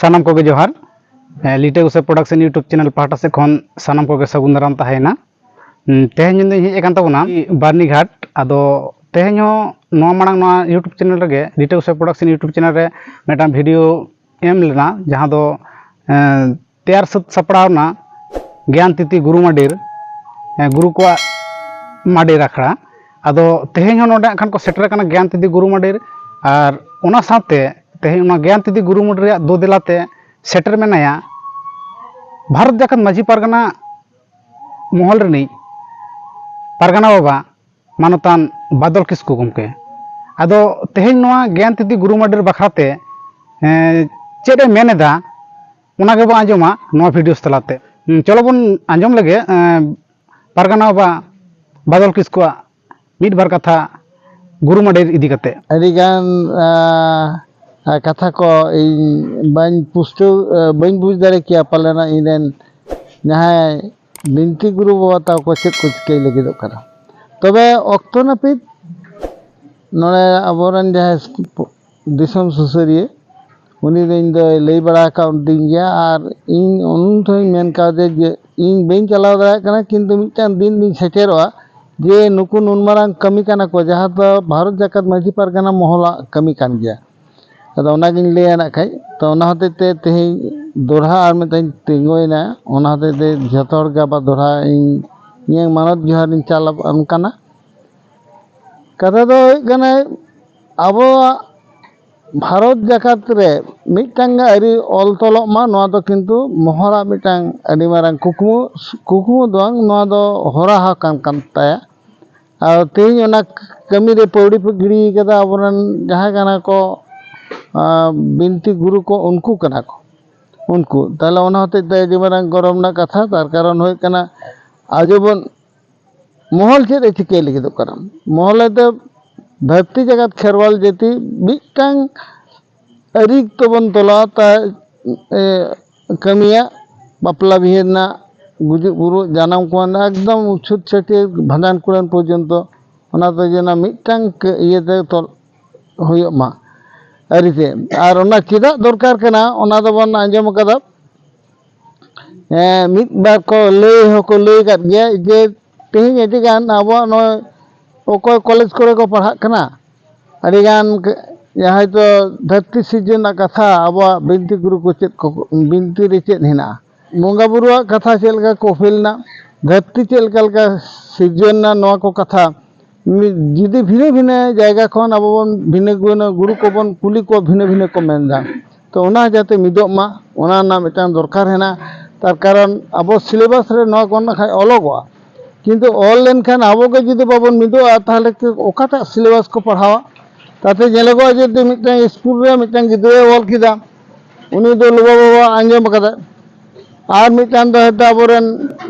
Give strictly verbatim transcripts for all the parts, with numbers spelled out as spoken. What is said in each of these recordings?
ᱥᱟᱱᱟᱢ ᱠᱚᱜᱮ ᱡᱚᱦᱟᱨ᱾ ᱦᱮᱸ, ᱞᱤᱴᱟᱹ ᱜᱚᱸᱥᱟᱭ ᱯᱨᱚᱰᱟᱠᱥᱚᱱ YouTube ᱪᱮᱱᱮᱞ ᱯᱟᱦᱴᱟ ᱥᱮᱫ ᱠᱷᱚᱱ ᱥᱟᱱᱟᱢ ᱠᱚᱜᱮ ᱥᱟᱹᱜᱩᱱ ᱫᱟᱨᱟᱢ ᱛᱟᱦᱮᱸᱭᱮᱱᱟ᱾ ᱦᱩᱸ, ᱛᱮᱦᱮᱧ ᱧᱤᱫᱟᱹᱧ ᱦᱮᱡ ᱟᱠᱟᱱ ᱛᱟᱵᱚᱱᱟ ᱵᱟᱹᱨᱱᱤᱜᱷᱟᱴ᱾ ᱟᱫᱚ ᱛᱮᱦᱮᱧ ᱦᱚᱸ ᱱᱚᱣᱟ ᱢᱟᱲᱟᱝ ᱱᱚᱣᱟ YouTube ᱪᱮᱱᱮᱞ ᱨᱮᱜᱮ, ᱞᱤᱴᱟᱹ ᱜᱚᱸᱥᱟᱭ ᱯᱨᱚᱰᱟᱠᱥᱚᱱ YouTube ᱪᱮᱱᱮᱞ ᱨᱮ ᱢᱤᱫᱴᱟᱝ ᱵᱷᱤᱰᱤᱭᱳ ᱮᱢ ᱞᱮᱱᱟ, ᱡᱟᱦᱟᱸ ᱫᱚ, ᱮᱸ, ᱛᱮᱭᱟᱨ ᱥᱟᱹᱛ ᱥᱟᱯᱲᱟᱣ ᱮᱱᱟ ᱜᱮᱭᱟᱱ ᱛᱤᱛᱤ ᱜᱩᱨᱩ ᱢᱟᱰᱤᱨ, ᱮᱸ, ᱜᱩᱨᱩ ᱠᱚᱣᱟᱜ ᱢᱟᱰᱮᱨ ᱟᱠᱷᱲᱟ᱾ ᱟᱫᱚ ᱛᱮᱦᱮᱧ ᱦᱚᱸ ᱱᱚᱰᱮ ᱦᱟᱸᱜ ᱠᱷᱟᱱ ᱠᱚ ᱥᱮᱴᱮᱨ ᱟᱠᱟᱱᱟ ᱜᱮᱭᱟᱱ ᱛᱤᱛᱤ ᱜᱩᱨᱩ ᱢᱟᱰᱮᱨ, ᱟᱨ ᱚᱱᱟ ᱥᱟᱶᱛᱮ ᱛᱮᱦᱮᱧ ᱚᱱᱟ ᱜᱮᱭᱟᱱ ᱛᱤᱛᱤ ᱜᱩᱨᱩ ᱢᱟᱰᱮᱨ ᱨᱮᱭᱟᱜ ᱫᱳ ᱫᱮᱞᱟᱛᱮ ᱥᱮᱴᱮᱨ ᱢᱮᱱᱟᱭᱟ ᱵᱷᱟᱨᱚᱛ ᱡᱟᱠᱟᱛ ᱢᱟᱹᱡᱷᱤ ᱯᱟᱨᱜᱟᱱᱟ ᱢᱚᱦᱚᱞ ᱨᱤᱱᱤᱡ ᱯᱟᱨᱜᱟᱱᱟ ᱵᱟᱵᱟ ᱢᱟᱱᱚᱛᱟᱱ ᱵᱟᱫᱚᱞ ᱠᱤᱥᱠᱩ ᱜᱚᱢᱠᱮ᱾ ᱟᱫᱚ ᱛᱮᱦᱮᱧ ᱱᱚᱣᱟ ᱜᱮᱭᱟᱱ ᱛᱤᱛᱤ ᱜᱩᱨᱩ ᱢᱟᱰᱮᱨ ᱵᱟᱠᱷᱨᱟ ᱛᱮ, ᱮᱸ, ᱪᱮᱫ ᱮ ᱢᱮᱱ ᱮᱫᱟ, ᱚᱱᱟ ᱜᱮᱵᱚᱱ ᱟᱸᱡᱚᱢᱟ ᱱᱚᱣᱟ ᱵᱷᱤᱰᱤᱭᱳ ᱛᱟᱞᱟᱛᱮ᱾ ᱦᱩᱸ, ᱪᱚᱞᱚ ᱵᱚᱱ ᱟᱸᱡᱚᱢ ᱞᱮᱜᱮ, ᱮᱸ, ᱯᱟᱨᱜᱟᱱᱟ ᱵᱟᱵᱟ ᱵᱟᱫᱚᱞ ᱠᱤᱥᱠᱩᱣᱟᱜ ᱢᱤᱫ ᱵᱟᱨ ᱠᱟᱛᱷᱟ ᱜᱩᱨᱩ ᱢᱟᱰᱮᱨ ᱤᱫᱤ ᱠᱟᱛᱮ᱾ ᱟᱹᱰᱤᱜᱟᱱ, ᱟᱸ, ᱠᱟᱛᱷᱟ ᱠᱚ ᱤᱧ ᱵᱟᱹᱧ ᱯᱩᱥᱴᱟᱹᱣ, ᱟᱸ, ᱵᱟᱹᱧ ᱵᱩᱡᱽ ᱫᱟᱲᱮ ᱠᱮᱭᱟ, ᱯᱟᱞᱮᱱ ᱤᱧ ᱨᱮᱱ ᱡᱟᱦᱟᱸᱭ ᱵᱤᱱᱛᱤ ᱜᱩᱨᱩ ᱵᱟᱵᱟ ᱛᱟᱠᱚ ᱪᱮᱫ ᱠᱚ ᱪᱤᱠᱟᱹᱭ ᱞᱟᱹᱜᱤᱫᱚᱜ ᱠᱟᱱᱟ᱾ ᱛᱚᱵᱮ ᱚᱠᱛᱚ ᱱᱟᱹᱯᱤᱛ ᱱᱚᱰᱮ ᱟᱵᱚᱨᱮᱱ ᱡᱟᱦᱟᱸᱭ ᱫᱤᱥᱚᱢ ᱥᱩᱥᱟᱹᱨᱤᱭᱟᱹ, ᱩᱱᱤ ᱫᱚ ᱤᱧ ᱫᱚᱭ ᱞᱟᱹᱭ ᱵᱟᱲᱟ ᱟᱠᱟᱫᱤᱧ ᱜᱮᱭᱟ, ᱟᱨ ᱤᱧ ᱩᱱ ᱴᱷᱮᱱ ᱢᱮᱱ ᱠᱟᱣᱫᱮᱭᱟ ᱡᱮ ᱤᱧ ᱵᱟᱹᱧ ᱪᱟᱞᱟᱣ ᱫᱟᱲᱮᱭᱟᱜ ᱠᱟᱱᱟ, ᱠᱤᱱᱛᱩ ᱢᱤᱫᱴᱟᱝ ᱫᱤᱱ ᱫᱚᱧ ᱥᱮᱴᱮᱨᱚᱜᱼᱟ ᱡᱮ ᱱᱩᱠᱩ ᱱᱩᱱ ᱢᱟᱨᱟᱝ ᱠᱟᱹᱢᱤ ᱠᱟᱱᱟ ᱠᱚ, ᱡᱟᱦᱟᱸ ᱫᱚ ᱵᱷᱟᱨᱚᱛ ᱡᱟᱠᱟᱛ ᱢᱟᱹᱡᱷᱤ ᱯᱟᱨᱜᱟᱱᱟ ᱢᱚᱦᱚᱞᱟᱜ ᱠᱟᱹᱢᱤ ᱠᱟᱱ ᱜᱮᱭᱟ᱾ ᱟᱫᱚ ᱚᱱᱟᱜᱤᱧ ᱞᱟᱹᱭᱟ ᱱᱟᱜ ᱠᱷᱟᱡ᱾ ᱛᱚ ᱚᱱᱟ ᱦᱚᱛᱮᱡ ᱛᱮ ᱛᱮᱦᱮᱧ ᱫᱚᱦᱲᱟ ᱟᱨ ᱢᱤᱫᱴᱟᱝ ᱛᱤᱸᱜᱩᱭᱮᱱᱟ, ᱚᱱᱟ ᱦᱚᱛᱮᱡ ᱛᱮ ᱡᱷᱚᱛᱚ ᱦᱚᱲ ᱜᱮ ᱟᱵᱟᱨ ᱫᱚᱦᱲᱟ ᱤᱧ ᱤᱧᱟᱹᱝ ᱢᱟᱱᱚᱛ ᱡᱚᱦᱟᱨ ᱤᱧ ᱪᱟᱞ ᱟᱵᱚᱱ ᱠᱟᱱᱟ᱾ ᱠᱟᱛᱷᱟ ᱫᱚ ᱦᱩᱭᱩᱜ ᱠᱟᱱᱟ, ᱟᱵᱚᱣᱟᱜ ᱵᱷᱟᱨᱚᱛ ᱡᱟᱠᱟᱛ ᱨᱮ ᱢᱤᱫᱴᱟᱝ ᱜᱮ ᱟᱹᱨᱤ ᱚᱞ ᱛᱚᱞᱚᱜ ᱢᱟ, ᱱᱚᱣᱟ ᱫᱚ ᱠᱤᱱᱛᱩ ᱢᱚᱦᱚᱞᱟᱜ ᱢᱤᱫᱴᱟᱝ ᱟᱹᱰᱤ ᱢᱟᱨᱟᱝ ᱠᱩᱠᱢᱩ, ᱠᱩᱠᱢᱩ ᱫᱚ ᱵᱟᱝ, ᱱᱚᱣᱟ ᱫᱚ ᱦᱚᱨᱟ ᱦᱚᱸ ᱠᱟᱱ, ᱠᱟᱱ ᱛᱟᱭᱟ᱾ ᱟᱨ ᱛᱮᱦᱮᱧ ᱚᱱᱟ ᱠᱟᱹᱢᱤ ᱨᱮ ᱯᱟᱹᱣᱲᱤ ᱯᱮ ᱜᱤᱰᱤ ᱠᱟᱫᱟ ᱟᱵᱚᱨᱮᱱ ᱡᱟᱦᱟᱸᱭ ᱠᱟᱱᱟ ᱠᱚ, ᱟᱸ, ᱵᱤᱱᱛᱤ ᱜᱩᱨᱩ ᱠᱚ, ᱩᱱᱠᱩ ᱠᱟᱱᱟ ᱠᱚ, ᱩᱱᱠᱩ᱾ ᱛᱟᱦᱞᱮ ᱚᱱᱟ ᱦᱚᱛᱮᱡ ᱛᱮ ᱟᱹᱰᱤ ᱢᱟᱨᱟᱝ ᱜᱚᱨᱚᱵᱽ ᱨᱮᱱᱟᱜ ᱠᱟᱛᱷᱟ, ᱛᱟᱨ ᱠᱟᱨᱚᱱ ᱦᱩᱭᱩᱜ ᱠᱟᱱᱟ, ᱟᱡᱚ ᱵᱚᱱ ᱢᱚᱦᱚᱞ ᱪᱮᱫ ᱮ ᱪᱤᱠᱟᱹᱭ ᱞᱟᱹᱜᱤᱫᱚᱜ ᱠᱟᱱᱟ? ᱢᱚᱦᱚᱞ ᱫᱚ ᱫᱷᱟᱹᱨᱛᱤ ᱡᱟᱠᱟᱛ ᱠᱷᱮᱨᱣᱟᱞ ᱡᱟᱹᱛᱤ ᱢᱤᱫᱴᱟᱝ ᱟᱹᱨᱤ ᱛᱟᱵᱚᱱ ᱛᱚᱞᱟ ᱛᱟ-, ᱮ, ᱠᱟᱹᱢᱤᱭᱟ, ᱵᱟᱯᱞᱟ ᱵᱤᱦᱟᱹ ᱨᱮᱱᱟᱜ, ᱜᱩᱡᱩᱜ ᱵᱩᱨᱩᱜ, ᱡᱟᱱᱟᱢ ᱠᱚ, ᱮᱠᱫᱚᱢ ᱪᱷᱩᱛ ᱪᱷᱟᱹᱴᱭᱟᱹᱨ ᱵᱷᱟᱸᱰᱟᱱ ᱠᱩᱲᱟᱹᱱ ᱯᱚᱨᱡᱚᱱᱛᱚ, ᱚᱱᱟ ᱫᱚ ᱡᱮᱱᱚ ᱢᱤᱫᱴᱟᱝ ᱠᱟᱹ-, ᱤᱭᱟᱹᱛᱮ ᱛᱚᱞ ᱦᱩᱭᱩᱜ ᱢᱟ᱾ ᱟᱹᱨᱤᱛᱮ᱾ ᱟᱨ ᱚᱱᱟ ᱪᱮᱫᱟᱜ ᱫᱚᱨᱠᱟᱨ ᱠᱟᱱᱟ, ᱚᱱᱟ ᱫᱚᱵᱚᱱ ᱟᱸᱡᱚᱢ ᱟᱠᱟᱫᱟ᱾ ᱦᱮᱸ, ᱢᱤᱫ ᱵᱟᱨ ᱠᱚ ᱞᱟᱹᱭ ᱦᱚᱸᱠᱚ ᱞᱟᱹᱭ ᱟᱠᱟᱫ ᱜᱮᱭᱟ ᱡᱮ ᱛᱮᱦᱮᱧ ᱟᱹᱰᱤ ᱜᱟᱱ ᱟᱵᱚᱣᱟᱜ ᱱᱚᱜᱼᱚᱭ ᱚᱠᱚᱭ ᱠᱚᱞᱮᱡᱽ ᱠᱚᱨᱮ ᱠᱚ ᱯᱟᱲᱦᱟᱜ ᱠᱟᱱᱟ, ᱟᱹᱰᱤ ᱜᱟᱱ ᱡᱟᱦᱟᱸᱭ ᱫᱚ ᱫᱷᱟᱹᱨᱛᱤ ᱥᱤᱨᱡᱚᱱ ᱨᱮᱱᱟᱜ ᱠᱟᱛᱷᱟ ᱟᱵᱚᱣᱟᱜ ᱵᱤᱱᱛᱤ ᱜᱩᱨᱩ ᱠᱚ ᱪᱮᱫ ᱠᱚ, ᱵᱤᱱᱛᱤ ᱨᱮ ᱪᱮᱫ ᱦᱮᱱᱟᱜᱼᱟ, ᱵᱚᱸᱜᱟ ᱵᱩᱨᱩᱣᱟᱜ ᱠᱟᱛᱷᱟ ᱪᱮᱫ ᱞᱮᱠᱟ ᱠᱚ ᱚᱯᱮᱞ ᱮᱱᱟ, ᱫᱷᱟᱹᱨᱛᱤ ᱪᱮᱫ ᱞᱮᱠᱟ ᱞᱮᱠᱟ ᱥᱤᱨᱡᱚᱱ ᱮᱱᱟ, ᱱᱚᱣᱟ ᱠᱚ ᱠᱟᱛᱷᱟ ᱢᱤᱫ, ᱡᱩᱫᱤ ᱵᱷᱤᱱᱟᱹ ᱵᱷᱤᱱᱟᱹ ᱡᱟᱭᱜᱟ ᱠᱷᱚᱱ ᱟᱵᱚ ᱵᱚᱱ ᱵᱷᱤᱱᱟᱹ ᱵᱷᱤᱱᱟᱹ ᱜᱩᱨᱩ ᱠᱚᱵᱚᱱ ᱠᱩᱞᱤ ᱠᱚᱣᱟ, ᱵᱷᱤᱱᱟᱹ ᱵᱷᱤᱱᱟᱹ ᱠᱚ ᱢᱮᱱᱫᱟ᱾ ᱛᱚ ᱚᱱᱟ ᱡᱟᱛᱮ ᱢᱤᱫᱚᱜ ᱢᱟ, ᱚᱱᱟ ᱨᱮᱱᱟᱜ ᱢᱤᱫᱴᱟᱝ ᱫᱚᱨᱠᱟᱨ ᱦᱮᱱᱟᱜᱼᱟ᱾ ᱛᱟᱨ ᱠᱟᱨᱚᱱ ᱟᱵᱚ ᱥᱤᱞᱮᱵᱟᱥ ᱨᱮ ᱱᱚᱣᱟ ᱠᱚ ᱱᱟᱜ ᱠᱷᱟᱡ ᱚᱞᱚᱜᱚᱜᱼᱟ, ᱠᱤᱱᱛᱩ ᱚᱞ ᱞᱮᱱᱠᱷᱟᱱ ᱟᱵᱚ ᱜᱮ ᱡᱩᱫᱤ ᱵᱟᱵᱚᱱ ᱢᱤᱫᱚᱜᱼᱟ, ᱛᱟᱦᱚᱞᱮ ᱠᱤ ᱚᱠᱟᱴᱟᱜ ᱥᱤᱞᱮᱵᱟᱥ ᱠᱚ ᱯᱟᱲᱦᱟᱣᱟ? ᱛᱟᱛᱮ ᱧᱮᱞᱚᱜᱚᱜᱼᱟ ᱡᱩᱫᱤ ᱢᱤᱫᱴᱟᱝ ᱥᱠᱩᱞ ᱨᱮ ᱢᱤᱫᱴᱟᱝ ᱜᱤᱫᱽᱨᱟᱹᱭ ᱚᱞ ᱠᱮᱫᱟ, ᱩᱱᱤ ᱫᱚ ᱞᱩᱵᱟ ᱵᱟᱵᱟ ᱟᱸᱡᱚᱢ ᱟᱠᱟᱫᱟᱭ, ᱟᱨ ᱢᱤᱫᱴᱟᱝ ᱫᱚ ᱦᱚᱭᱛᱳ ᱟᱵᱚᱨᱮᱱ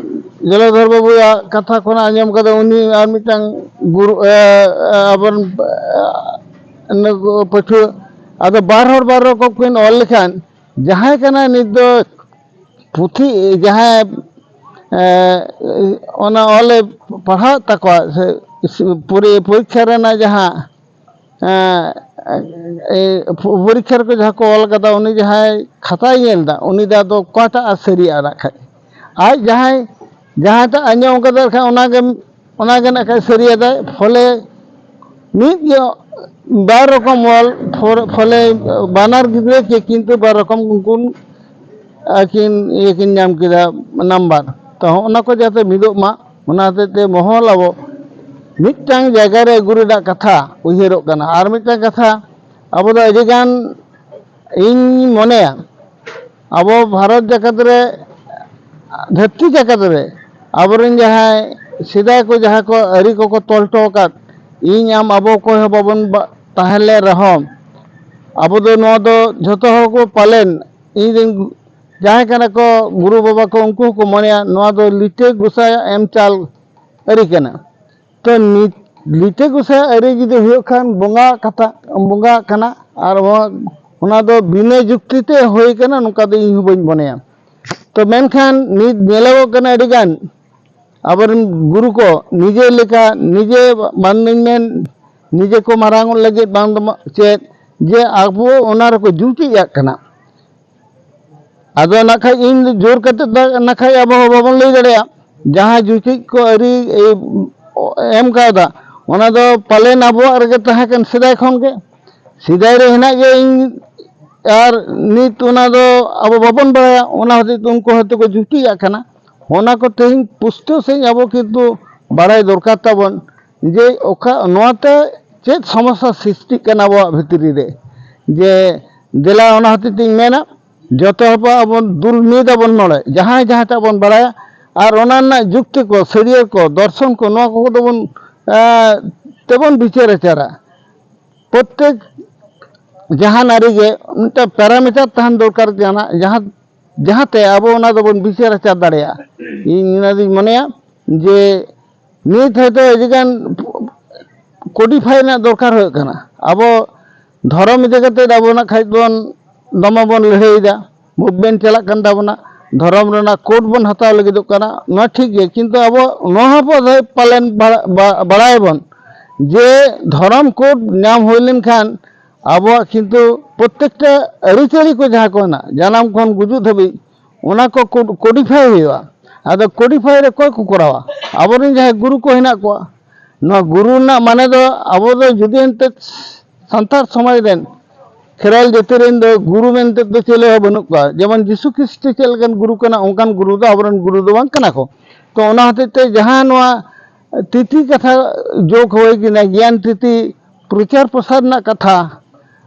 ᱡᱚᱞᱚᱫᱷᱚᱨ ᱵᱟᱵᱩᱣᱟᱜ ᱠᱟᱛᱷᱟ ᱠᱷᱚᱱᱟᱜ ᱟᱸᱡᱚᱢ ᱠᱟᱫᱟ, ᱩᱱᱤ ᱟᱨ ᱢᱤᱫᱴᱟᱝ ᱜᱩᱨᱩ, ᱮ, ᱮ, ᱟᱵᱚᱨᱮᱱ, ᱮ, ᱱᱩᱠᱩ ᱯᱟᱹᱴᱷᱩᱣᱟᱹ᱾ ᱟᱫᱚ ᱵᱟᱨ ᱦᱚᱲ ᱵᱟᱨ ᱨᱚᱠᱚᱢ ᱠᱤᱱ ᱚᱞ ᱞᱮᱠᱷᱟᱱ, ᱡᱟᱦᱟᱸᱭ ᱠᱟᱱᱟᱭ ᱱᱤᱛ ᱫᱚ ᱯᱩᱛᱷᱤ, ᱡᱟᱦᱟᱸᱭ, ᱮ, ᱚᱱᱟ ᱚᱞᱮ ᱯᱟᱲᱦᱟᱣᱮᱫ ᱛᱟᱠᱚᱣᱟ, ᱥᱮ ᱯᱚᱨᱤ-, ᱯᱚᱨᱤᱠᱠᱷᱟ ᱨᱮᱱᱟᱜ ᱡᱟᱦᱟᱸ ᱮᱸ, ᱮ, ᱯᱚᱨᱤᱠᱠᱷᱟ ᱨᱮᱠᱚ ᱡᱟᱦᱟᱸ ᱠᱚ ᱚᱞ ᱠᱟᱫᱟ, ᱩᱱᱤ ᱡᱟᱦᱟᱸᱭ ᱠᱷᱟᱛᱟᱭ ᱧᱮᱞ ᱮᱫᱟ, ᱩᱱᱤ ᱫᱚ ᱟᱫᱚ ᱚᱠᱟᱴᱟᱜ ᱟᱨ ᱥᱟᱹᱨᱤᱭᱟᱜᱼᱟ ᱱᱟᱜ ᱠᱷᱟᱡ? ᱟᱡ ᱡᱟᱦᱟᱸᱭ, ᱡᱟᱦᱟᱸᱴᱟᱜ ᱟᱸᱡᱚᱢ ᱠᱟᱫᱟ ᱠᱷᱟᱡ, ᱚᱱᱟᱜᱮ, ᱚᱱᱟᱜᱮ ᱱᱟᱜ ᱠᱷᱟᱡ ᱥᱟᱹᱨᱤᱭᱟᱫᱟᱭ᱾ ᱯᱷᱚᱞᱮ ᱢᱤᱫ ᱜᱮ ᱵᱟᱨ ᱨᱚᱠᱚᱢ ᱚᱞ, ᱯᱷᱚᱨ-, ᱯᱷᱚᱞᱮ ᱵᱟᱱᱟᱨ ᱜᱤᱫᱽᱨᱟᱹ ᱜᱮ ᱠᱤᱱᱛᱩ ᱵᱟᱨ ᱨᱚᱠᱚᱢ ᱩᱱᱠᱤᱱ ᱟᱹᱠᱤᱱ ᱤᱭᱟᱹ ᱠᱤᱱ ᱧᱟᱢ ᱠᱮᱫᱟ ᱱᱟᱢᱵᱟᱨ᱾ ᱛᱚ, ᱦᱚᱸᱜᱼᱚ ᱱᱟ ᱠᱚ ᱡᱟᱛᱮ ᱢᱤᱫᱚᱜ ᱢᱟ, ᱚᱱᱟ ᱦᱚᱛᱮᱡ ᱛᱮ ᱢᱚᱦᱚᱞ ᱟᱵᱚ ᱢᱤᱫᱴᱟᱝ ᱡᱟᱭᱜᱟ ᱨᱮ ᱟᱹᱜᱩ ᱨᱮᱱᱟᱜ ᱠᱟᱛᱷᱟ ᱩᱭᱦᱟᱹᱨᱚᱜ ᱠᱟᱱᱟ᱾ ᱟᱨ ᱢᱤᱫᱴᱟᱝ ᱠᱟᱛᱷᱟ, ᱟᱵᱚ ᱫᱚ ᱟᱹᱰᱤ ᱜᱟᱱ, ᱤᱧ ᱢᱚᱱᱮᱭᱟ, ᱟᱵᱚ ᱵᱷᱟᱨᱚᱛ ᱡᱟᱠᱟᱛ ᱨᱮ ᱫᱷᱟᱹᱨᱛᱤ ᱡᱟᱠᱟᱛ ᱨᱮ ᱟᱵᱚᱨᱮᱱ ᱡᱟᱦᱟᱸᱭ ᱥᱮᱫᱟᱭ ᱠᱚ ᱡᱟᱦᱟᱸ ᱠᱚ ᱟᱹᱨᱤ ᱠᱚᱠᱚ ᱛᱚᱞ ᱦᱚᱴᱚ ᱟᱠᱟᱫ, ᱤᱧ ᱟᱢ ᱟᱵᱚ ᱚᱠᱚᱭ ᱦᱚᱸ ᱵᱟᱵᱚᱱ ᱵᱟ-, ᱛᱟᱦᱮᱸ ᱞᱮᱱ ᱨᱮᱦᱚᱸ, ᱟᱵᱚ ᱫᱚ ᱱᱚᱣᱟ ᱫᱚ ᱡᱷᱚᱛᱚ ᱦᱚᱲ ᱠᱚ ᱯᱟᱞᱮᱱ, ᱤᱧ ᱨᱮᱱ ᱡᱟᱦᱟᱸᱭ ᱠᱟᱱᱟ ᱠᱚ ᱜᱩᱨᱩ ᱵᱟᱵᱟ ᱠᱚ, ᱩᱱᱠᱩ ᱦᱚᱸᱠᱚ ᱢᱚᱱᱮᱭᱟ ᱱᱚᱣᱟ ᱫᱚ ᱞᱤᱴᱟᱹ ᱜᱚᱸᱥᱟᱭᱟᱜ ᱮᱢ ᱪᱟᱞ ᱟᱹᱨᱤ ᱠᱟᱱᱟ᱾ ᱛᱚ ᱱᱤᱛ ᱞᱤᱴᱟᱹ ᱜᱚᱸᱥᱟᱭ ᱟᱹᱨᱤ ᱡᱩᱫᱤ ᱦᱩᱭᱩᱜ ᱠᱷᱟᱱ ᱵᱚᱸᱜᱟ ᱠᱟᱛᱷᱟ, ᱵᱚᱸᱜᱟ ᱠᱟᱱᱟ, ᱟᱨ ᱚᱱᱟ, ᱚᱱᱟ ᱫᱚ ᱵᱤᱱᱟᱹ ᱡᱩᱠᱛᱤ ᱛᱮ ᱦᱩᱭ ᱠᱟᱱᱟ, ᱱᱚᱝᱠᱟ ᱫᱚ ᱤᱧ ᱦᱚᱸ ᱵᱟᱹᱧ ᱢᱚᱱᱮᱭᱟ᱾ ᱛᱚ ᱢᱮᱱᱠᱷᱟᱱ ᱱᱤᱛ ᱧᱮᱞᱚᱜᱚᱜ ᱠᱟᱱᱟ ᱟᱹᱰᱤ ᱜᱟᱱ ᱟᱵᱚᱨᱮᱱ ᱜᱩᱨᱩ ᱠᱚ ᱱᱤᱡᱮ ᱞᱮᱠᱟ, ᱱᱤᱡᱮ ᱵᱟᱝ ᱫᱚᱧ ᱢᱮᱱ, ᱱᱤᱡᱮ ᱠᱚ ᱢᱟᱨᱟᱝ ᱚᱜ ᱞᱟᱹᱜᱤᱫ ᱵᱟᱝ ᱫᱚ ᱪᱮᱫ, ᱡᱮ ᱟᱵᱚ ᱚᱱᱟ ᱨᱮᱠᱚ ᱡᱩᱴᱤᱡ ᱟᱜ ᱠᱟᱱᱟ᱾ ᱟᱫᱚ ᱱᱟᱠᱷᱟᱡ ᱤᱧ ᱫᱚ ᱡᱳᱨ ᱠᱟᱛᱮ ᱫᱚ ᱱᱟᱠᱷᱟᱡ ᱟᱵᱚ ᱦᱚᱸ ᱵᱟᱵᱚᱱ ᱞᱟᱹᱭ ᱫᱟᱲᱮᱭᱟᱜᱼᱟ᱾ ᱡᱟᱦᱟᱸ ᱡᱩᱴᱤᱡ ᱠᱚ ᱟᱹᱨᱤ ᱮ, ᱮᱢ ᱠᱟᱣᱫᱟ, ᱚᱱᱟ ᱫᱚ ᱯᱟᱞᱮᱱ ᱟᱵᱚᱣᱟᱜ ᱨᱮᱜᱮ ᱛᱟᱦᱮᱸ ᱠᱟᱱ ᱥᱮᱫᱟᱭ ᱠᱷᱚᱱ ᱜᱮ᱾ ᱥᱮᱫᱟᱭ ᱨᱮ ᱦᱮᱱᱟᱜ ᱜᱮᱭᱟ, ᱤᱧ ᱟᱨ ᱱᱤᱛ ᱚᱱᱟ ᱫᱚ ᱟᱵᱚ ᱵᱟᱵᱚᱱ ᱵᱟᱲᱟᱭᱟ, ᱚᱱᱟ ᱦᱚᱛᱮᱡ ᱛᱮ ᱩᱱᱠᱩ ᱦᱚᱭᱛᱳ ᱠᱚ ᱡᱩᱴᱤᱡ ᱟᱜ ᱠᱟᱱᱟ᱾ ᱚᱱᱟ ᱠᱚ ᱛᱮᱦᱮᱧ ᱯᱩᱥᱴᱟᱹᱣ ᱥᱟᱺᱦᱤᱡ ᱟᱵᱚ ᱠᱤᱱᱛᱩ ᱵᱟᱲᱟᱭ ᱫᱚᱨᱠᱟᱨ ᱛᱟᱵᱚᱱ, ᱡᱮ ᱚᱠᱟ ᱱᱚᱣᱟᱛᱮ ᱪᱮᱫ ᱥᱚᱢᱚᱥᱥᱟ ᱥᱨᱤᱥᱴᱤᱜ ᱠᱟᱱᱟ ᱟᱵᱚᱣᱟᱜ ᱵᱷᱤᱛᱨᱤ ᱨᱮ᱾ ᱡᱮ ᱫᱮᱞᱟ, ᱚᱱᱟ ᱦᱚᱛᱮᱡ ᱛᱤᱧ ᱢᱮᱱᱟ, ᱡᱚᱛᱚ ᱦᱚᱲ ᱟᱵᱚ ᱫᱩᱞ ᱢᱤᱫ ᱟᱵᱚᱱ ᱱᱚᱰᱮ, ᱡᱟᱦᱟᱸᱭ ᱡᱟᱦᱟᱸᱴᱟᱜ ᱵᱚᱱ ᱵᱟᱲᱟᱭᱟ, ᱟᱨ ᱚᱱᱟ ᱨᱮᱱᱟᱜ ᱡᱩᱠᱛᱤ ᱠᱚ, ᱥᱟᱹᱨᱭᱟᱹ ᱠᱚ, ᱫᱚᱨᱥᱚᱱ ᱠᱚ, ᱱᱚᱣᱟ ᱠᱚ ᱫᱚᱵᱚᱱ, ᱮᱸ, ᱛᱮᱵᱚᱱ ᱵᱤᱪᱟᱹᱨ ᱟᱪᱟᱨᱟ᱾ ᱯᱨᱚᱛᱛᱮᱠ ᱡᱟᱦᱟᱸ ᱟᱹᱨᱤ ᱜᱮ ᱢᱤᱫᱴᱟᱝ parameter ᱛᱟᱦᱮᱱ ᱫᱚᱨᱠᱟᱨ ᱠᱟᱱᱟ, ᱡᱟᱦᱟᱸ, ᱡᱟᱦᱟᱸᱛᱮ ᱟᱵᱚ ᱚᱱᱟ ᱫᱚᱵᱚᱱ ᱵᱤᱪᱟᱹᱨ ᱟᱪᱟᱨ ᱫᱟᱲᱮᱭᱟᱜᱼᱟ᱾ ᱤᱧ ᱚᱱᱟ ᱫᱩᱧ ᱢᱚᱱᱮᱭᱟ ᱡᱮ ᱱᱤᱛ ᱦᱚᱭᱛᱳ ᱟᱹᱰᱤᱜᱟᱱ codify ᱨᱮᱱᱟᱜ ᱫᱚᱨᱠᱟᱨ ᱦᱩᱭᱩᱜ ᱠᱟᱱᱟ᱾ ᱟᱵᱚ ᱫᱷᱚᱨᱚᱢ ᱤᱫᱤ ᱠᱟᱛᱮ ᱟᱵᱚ ᱱᱟᱜ ᱠᱷᱟᱡ ᱵᱚᱱ ᱫᱚᱢᱮ ᱵᱚᱱ ᱞᱟᱹᱲᱦᱟᱹᱭᱮᱫᱟ, movement ᱪᱟᱞᱟᱜ ᱠᱟᱱ ᱛᱟᱵᱚᱱᱟ, ᱫᱷᱚᱨᱚᱢ ᱨᱮᱱᱟᱜ code ᱵᱚᱱ ᱦᱟᱛᱟᱣ ᱞᱟᱹᱜᱤᱫᱚᱜ ᱠᱟᱱᱟ, ᱱᱚᱣᱟ ᱴᱷᱤᱠ ᱜᱮ, ᱠᱤᱱᱛᱩ ᱟᱵᱚ ᱱᱚᱣᱟ ᱦᱚᱸ ᱵᱚ ᱯᱟᱞᱮᱱ ᱵᱟᱲᱟ-, ᱵᱟ-, ᱵᱟᱲᱟᱭᱟᱵᱚᱱ ᱡᱮ ᱫᱷᱚᱨᱚᱢ code ᱧᱟᱢ ᱦᱩᱭ ᱞᱮᱱᱠᱷᱟᱱ ᱟᱵᱚᱣᱟᱜ ᱠᱤᱱᱛᱩ ᱯᱨᱚᱛᱛᱮᱠᱴᱟ ᱟᱹᱨᱤᱪᱟᱹᱞᱤ ᱠᱚ ᱡᱟᱦᱟᱸ ᱠᱚ ᱦᱮᱱᱟᱜ, ᱡᱟᱱᱟᱢ ᱠᱷᱚᱱ ᱜᱩᱡᱩᱜ ᱫᱷᱟᱹᱵᱤᱡ, ᱚᱱᱟ ᱠᱚ cod-, codify ᱦᱩᱭᱩᱜᱼᱟ᱾ ᱟᱫᱚ codify ᱨᱮ ᱚᱠᱚᱭ ᱠᱚ ᱠᱚᱨᱟᱣᱟ? ᱟᱵᱚᱨᱮᱱ ᱡᱟᱦᱟᱸᱭ ᱜᱩᱨᱩ ᱠᱚ ᱦᱮᱱᱟᱜ ᱠᱚᱣᱟ᱾ ᱱᱚᱣᱟ ᱜᱩᱨᱩ ᱨᱮᱱᱟᱜ ᱢᱟᱱᱮ ᱫᱚ ᱟᱵᱚ ᱫᱚ ᱡᱩᱫᱤ ᱮᱱᱛᱮᱫ ᱥᱟᱱᱛᱟᱲ ᱥᱚᱢᱟᱡᱽ ᱨᱮᱱ, ᱠᱷᱮᱨᱣᱟᱞ ᱡᱟᱹᱛᱤ ᱨᱮᱱ ᱫᱚ ᱜᱩᱨᱩ ᱢᱮᱱᱛᱮ ᱫᱚ ᱪᱤᱞᱤ ᱦᱚᱸ ᱵᱟᱹᱱᱩᱜ ᱠᱚᱣᱟ᱾ ᱡᱮᱢᱚᱱ ᱡᱤᱥᱩ ᱠᱷᱨᱤᱥᱴ ᱪᱮᱫ ᱞᱮᱠᱟᱱ ᱜᱩᱨᱩ ᱠᱟᱱᱟ, ᱚᱱᱠᱟᱱ ᱜᱩᱨᱩ ᱫᱚ ᱟᱵᱚᱨᱮᱱ ᱜᱩᱨᱩ ᱫᱚ ᱵᱟᱝ ᱠᱟᱱᱟ ᱠᱚ᱾ ᱛᱚ ᱚᱱᱟ ᱦᱚᱛᱮᱡ ᱛᱮ ᱡᱟᱦᱟᱸ ᱱᱚᱣᱟ ᱛᱤᱛᱤ ᱠᱟᱛᱷᱟ ᱡᱳᱜᱽ ᱦᱩᱭ ᱠᱟᱱᱟ, ᱜᱮᱭᱟᱱ ᱛᱤᱛᱤ ᱯᱨᱚᱪᱟᱨ ᱯᱨᱚᱥᱟᱨ ᱨᱮᱱᱟᱜ ᱠᱟᱛᱷᱟ,